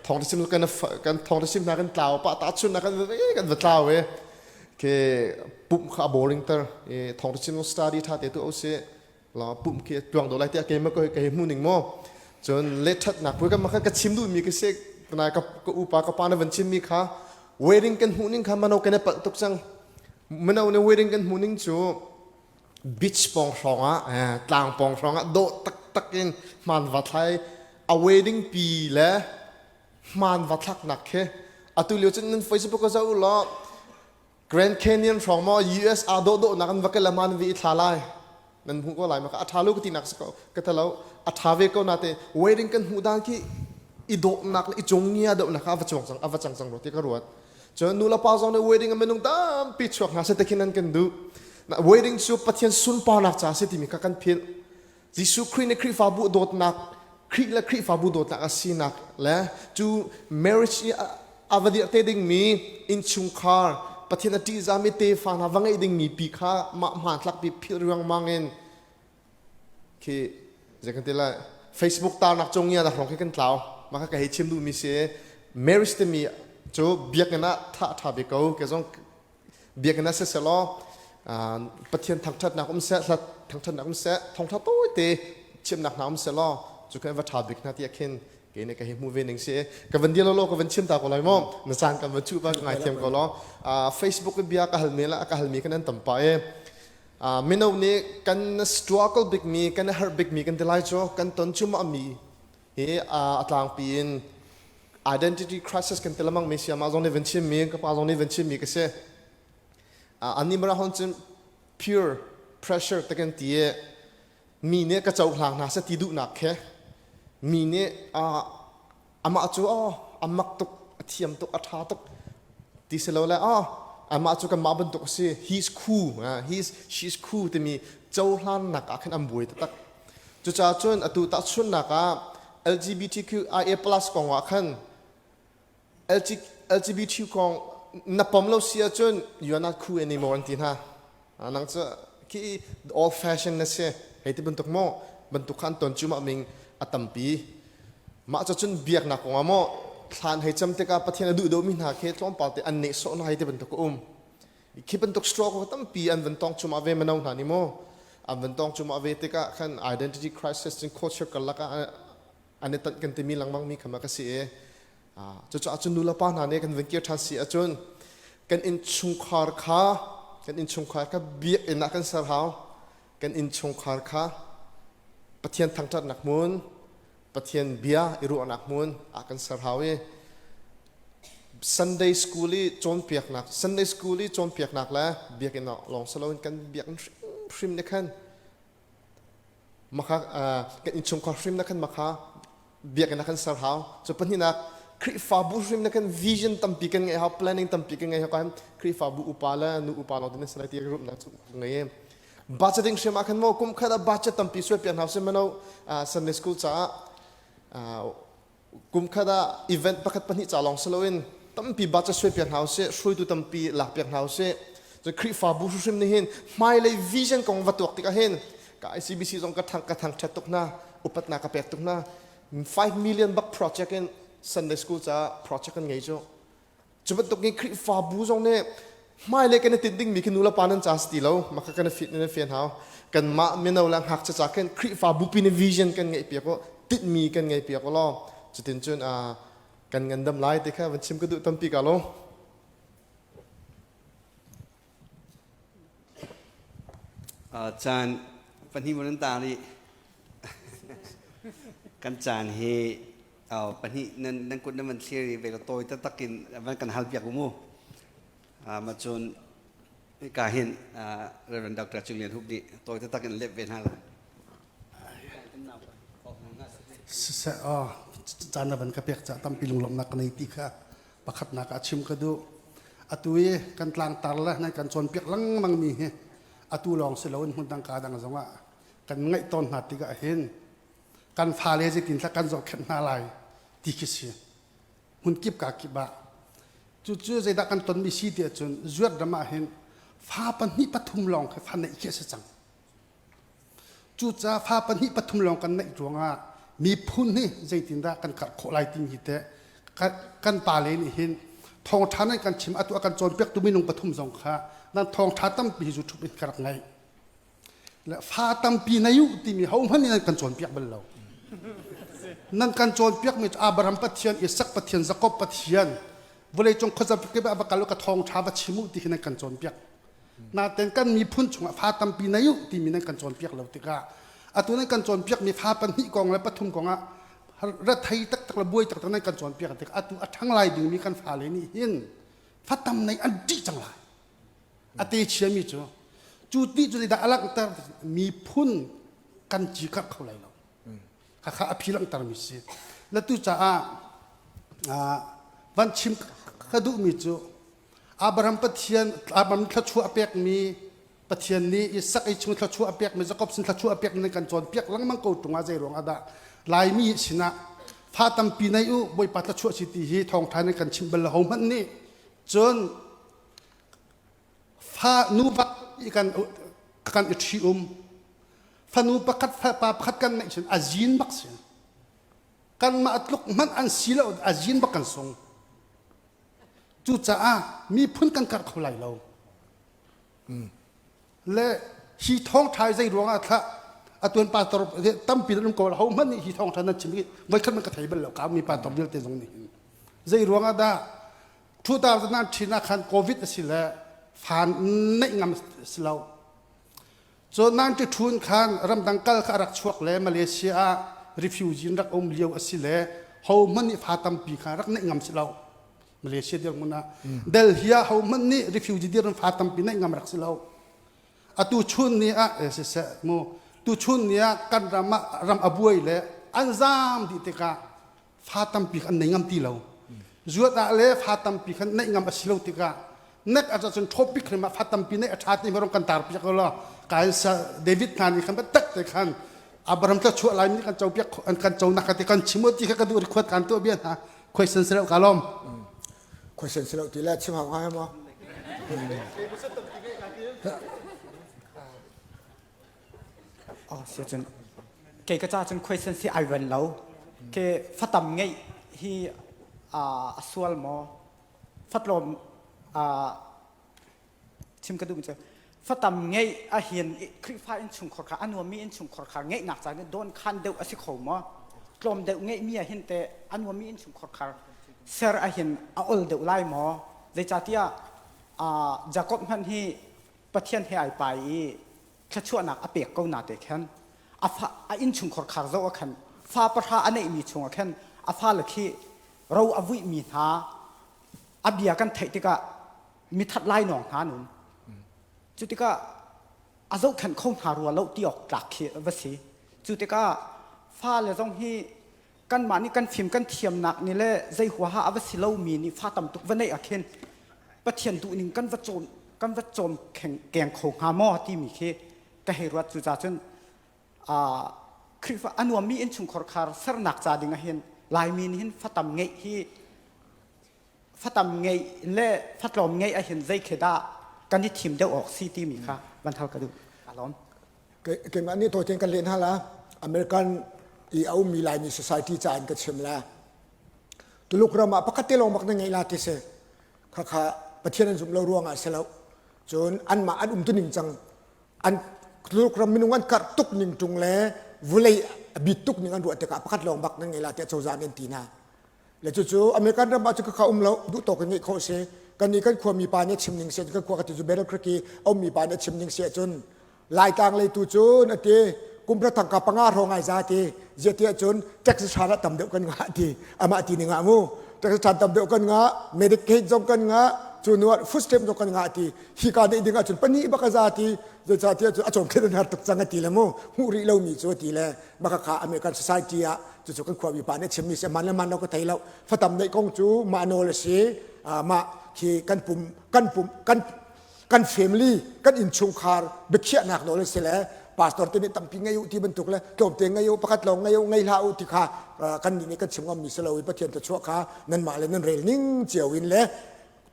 Speaker 7: thawng chim kan kan thawng chim hna kan tlau pa ta chun na kan kan va tlau e ke pumh kha boring ter e thawng chim study ṭha te tu ose la pumh khi tuang do lai tiah ke ma ko ke hmu ning mo cun le ṭhatnak pui kan ma ka chim duh mi ka se na ka ka upa ka pa na van chim mi kha wedding kan hmuh ning kha mano kan i palh tuk cang mano ne wedding kan hmuh ning cu beach pawng hrawng ah tlang pawng hrawng ah dawh taktak in hmaan va thlai a wedding pi le hmaan va thlaknak khi atu lio cun nan Facebook ka zoh law Grand Canyon hrawng maw US aa dawh dawhnak an va kal man vi i thla lai nan hmuh ko lai ma ka a ṭha lo ka tinak si ko ka talo a ṭha ve ko nate wedding kan hmuh dan khi i dawhnak le i cung ngia dawhnak kha a va chuang cang a va cang cang ro ti ka ruat Cun nu le pa zong nih wedding a minung tampi chuak hna seh ti khin an kan duh. Wedding cu Pathian sunparnak ca a si timi kha kan philh. Jesuh Khrih nih Khrihfabu dawtnak, Khrih le Khrihfabu dawtnak a sinak le cu marriage i a va dirh te dingmi innchungkhar, Pathian a ṭihzahmi tefa hna va ngeih dingmi pi kha mah hmanthlak pi philh riangmang in khi zei kan ti lai Facebook tarnak cung ngia hrong khi kan tlau mah kha ka hei chim duhmi si marriage timi cu biakinn ah tha tha ve ko ke zong biakinn ah siselaw Pathian thangthatnak um seh hlat thangthatnak um seh thongtha tawi te chimnak hna um selaw cu kan va tha bik hna tiah khin ke ne ka hi hmu ve ning si ka van deal lo ka van chim ta ko lai mo na caan kan van chu pa ka ngai thiam ko lo Facebook bia ka hal me la ka hal mi kan an tam pa e Mino nih kan struggle bikmi, kan i harh bikmi kan ti lai cu kan ton cuahmahmi hi a tlangpi in identity crisis kan ti lengmang mi si amah zong nih van chimmi ka pa zong nih van chimmi ka si. Annih mara hon cun pure pressure te kan ti i mi nih ka cohlang hna seh ti duhnak khi mi nih amah cu oh a mak tuk a thiam tuk a ṭha tuk ti si lo le oh amah cu kanmah bantuk a si he's cool uh, he's she's cool timi cohlannak ah khan an buai taktak cucaah cun atu tahchunhnak ah LGBTQIA plus kong ah khan LGBT kong na pom lo si ahcun you are not cool anymore an ti hna nang cu khi old fashion na si hei ti bantuk maw bantuk kha an ton cu mah ming a tampi mah cu cun biaknak kong ah maw thlan hei cam tikah Pathian a duh deuhmi hna khi tlawmpal te an nehsawh hna hei ti bantuk a um khi bantuk stroke tampi an van tong cumah ve mano hna nih maw an van tong cumah ve tikah khan identity crisis cun culture karlak ah an i tanh kan timi lengmang mi kha ma ka si i Cucaah cun nulepa hna nih kan van kir ṭhan si ahcun kan innchungkhar kha kan innchungkhar kha biakinn ah kan ser hau. Kan innchungkhar kha Pathian thangṭhatnak hmun, Pathian bia i ruahnak hmun ah kan ser hau i Sunday school i cawnpiaknak Sunday school i cawnpiaknak le biakinn ah lawng si loin kan biakinn hrimhrim nih khan Makha kan innchungkhar hrim na khan makha biakinn ah kan ser hau. Cu pahnihnak Khrihfabu hrim na kan vision tampi kan ngeih hau, planning tampi kan ngeih hau kan Khrihfabu upa le nu upa lawng tin salai ti rumnak cu ngei. Budgeting hrim ah khan mo kum khat ah budget tampi suai piak hna sih mano Sunday school caah kum khat ah event pakhat pahnih ca lawng si loin tampi budget suai piak hna usih hruaitu tampi lak piak hna usih cun Khrihfabu hrimhrim nih hin hmailei vision kong va tuak tikah hin ka ICBC zong ka thang ka thangṭhat tuk hna upatnak ka pek tuk hna 5 million bak project in Sunday school caah project kan ngei cu Cu bantuk in Khrihfabu zong nih hmailei kan i tinh dingmi khi nulepa nan ca si ti lo mah kha kan i fit nan i fian hau kanmah mino le ngakchia ca khin Khrihfabu pi nih vision kan ngeih piak u. Tinhmi kan ngei piak law cutin cun kan ngandam lai ti kha van chim ka duh tampi ka lo.
Speaker 2: Caan pahnih mun an tang rih. Kan caan hi pahnih nan nan kut nan van thlir i ve tawi taktak in van kan hal piak u mu. Ma cun ka hin Reverend Dr. Cung Lian Hup nih tawi taktak in lep ve hna la.
Speaker 8: Siseh aw caan na van ka pek ca tampi lunglawmhnak ka nei ti kha pakhatnak ah chim ka duh. Atu i kan tlangtar le nan kan cawnpiak lengmang mi hi atu lawng si loin hmun dang ka dang zongah kan ngaih tawn hna tikah hin kan fale zeitin thla kan zohkhenh hna lai ti khi si. Hmun kip ka kip ah cucu zeidah kan tonmi si ti ahcun zuat ram ah hin fa pahnih pathum lawng khi fa neih khi a si cang. Cucaah fa pahnih pathum lawng kan neih ruangah miphun hi zeitindah kan karh khawh lai timi hi teh kan pale nih hin thawngṭha nan kan chim atu a kan cawnpiaktu minung pathum zong kha nan thawngṭha tampi hi zuṭhup in ka rak ngaih. Le fa tampi nei u timi hohmanh nih nan kan cawnpiak bal lo. Nan kan cawnpiakmi cu Abraham Pathian, Isak Pathian, Jakob Pathian, vawleicung khuazakip ah va kal u ka thawngṭha va chim u ti khi nan kan cawnpiak. Naten kan miphun chungah fa tampi nei u timi nan kan cawnpiak lo tikah atu nan kan cawnpiakmi fa pahnih kong le pathum kong ah rethei taktak le buai taktak nan kan cawnpiak tik atu a ṭhang lai dingmi kan fale nih hin fa tam nei an ṭih cang lai. A te chiami cu cu ti cu zeidah a langhter miphun kan ci karh kho lai lo. Khakha a phi langhtermi si. Na tu caah van chim ka duhmi cu Abraham Pathian Abraham thluachuah a pekmi Pathian nih Isak i chung thluachuah a pekmi Jakob sin thluachuah a pekmi nan kan cawnpiak lengmang ko ṭung ah zei ruang ah dah Laimi sinah fa tampi nei u Bawipa thluachuah si ti hi thawngṭha nan kan chimh bal lo hohmanh nih cun fa nuva kan kan i ṭhi um fanu pakhat fapa pakhat kan neih cun a zin bak si kanmah tluk hmanh an si lo a zin bak kan sung Cucaah miphun kan karh kho lai lo. Le hi thawngṭha zei ruangah thlah atuan pastor tampi nan um ko ho hmanh nih hi thawngṭha nan chim i voikhat man ka thei bal lo ka mi pastor vialte zong nih hin zei ruangah dah 2019 ah khan covid a si le fan neih ngam si lo Cun 92 in khan ramdang kal kha a rak chuak le Malaysia ah refugee in rak um lio a si le hohmanh nih fa tampi kha rak neih ngam si lo. Malaysia dirhmun ah Delhi ah hohmanh nih refugee dirhmun fa tampi neih ngam rak si lo. Atu chun ni ah eh, siseh mu tu chun ni ah kan ram ah ram a buai le an zaam dih tikah fa tampi an nei ngam ti lo zuat ah le fa tampi khan neih ngam a si lo tikah nek a cun topic hrim ah fa tampi neih a ṭha ti rong kan tar piak lo kai sa David hna nih khan tak te khan Abraham tla chuah lai mi kan co piak an kan co nak te kan chim ti kha ka duh record kan tuah bia hna question selo ka lom
Speaker 1: question selo ti la chim hau ngai ma
Speaker 9: Oh, si cun kei ka ca cun question si ai ven lo. Ke fatam ngeih hi a sual maw? Fatlawm chim ka duh cu fatam ngeih a hin Khrihfa innchungkhar kha a nuammi innchungkhar kha ngeihnak ca don khan deuh a si kho maw? Tlawm deuh ngeihmi ah hin teh a nuammi innchungkhar kha ser a hin a ol deuh lai maw? Zeicahtiah Jakob hmanh hi Pathian he ai pai i thluachuahnak a pek ko na te khan a fa a innchungkhar khar zoh ah khan fa pahra a neihmi chungah khan a fale khi ro a vuihmi hna a bia kan theih tikah mithat lai nawng hna nun cu tikah a zohkhenh kho hna rua lo ti awk tlak khi va si cu tikah fale zong hi kanmah nih kan fim kan thiamnak nih le zei huaha a va si lomi nih fa tam tuk va neih ah khin Pathian duhning kan va cawm kan va cawm keng kho hnga maw timi khi ka hei ruat cu ca cun Khrihfa a nuammi innchungkhar khar sernak ca ding ah hin Laimi nih hin fatam ngeih hi fatam ngeih le fatlawm ngeih ah hin zei khi dah kan i thim deuh awk si timi kha van hal ka duh alawm
Speaker 1: Keimah nih tawiten kan len hala American i a ummi Laimi society ca in ka chim la. Tuluk ram ah pakhat te lawng bak na ngei la ti si. Khakha Pathian an zumh lo ruangah si lo. Cun anmah an um tu ning cang. An Tuluk ram minung an karh tuk ning tung le vulei a bit tuk ning an ruah tikah pakhat lawng bak nan ngei la tiah cozah nih an ti hna. Le cucu American ram ah cu ka um lo duh tawk in ngeih khawh si. Kan nih kan khuami pa nih chim ning si kan khua ka ti cu Battle Creek i a ummi pa nih chim ning si ahcun Laitlang lei tu cun a ti kum hra tangka panga hrawng ai za ti ziah ti ahcun tax hran ah tam deuh kan ngah ti amah ti ning ah mu tax hran tam deuh kan ngah Medicaid zong kan ngah cu nu ah food stamp zong kan ngah ti hi ka neih ding ahcun pahnih bak a za ti zeicah ti ahcun a cawm khen an har tuk cang a ti le mu hmuh rih lomi cu a ti le maka kha American society ah cucu kan khuami pa nih chimmi si man le man lo ka thei lo fatam neih kong cu mah nawl a si mah khi kan pum kan pum kan kan family kan innchungkhar biakhiahnak nawl a si le pastor te nih tampi ngei u ti bantuk le tlawmte ngei u pakhat lawng ngei u ngei hlah u ti kha kan nih nih kan chim ngammi si lo i Pathian thluachuah kha nanmah le nan rel ning cio in le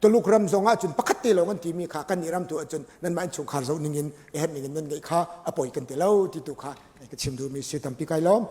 Speaker 1: Tuluk ram zong ah cun pakhat te lawng an timi kha kan nih ram tu ahcun nanmah innchungkhar zoh ning in a herh ning in nan ngeih kha a poi kan ti lo ti tu kha ka chim duhmi si tampi kai lawm.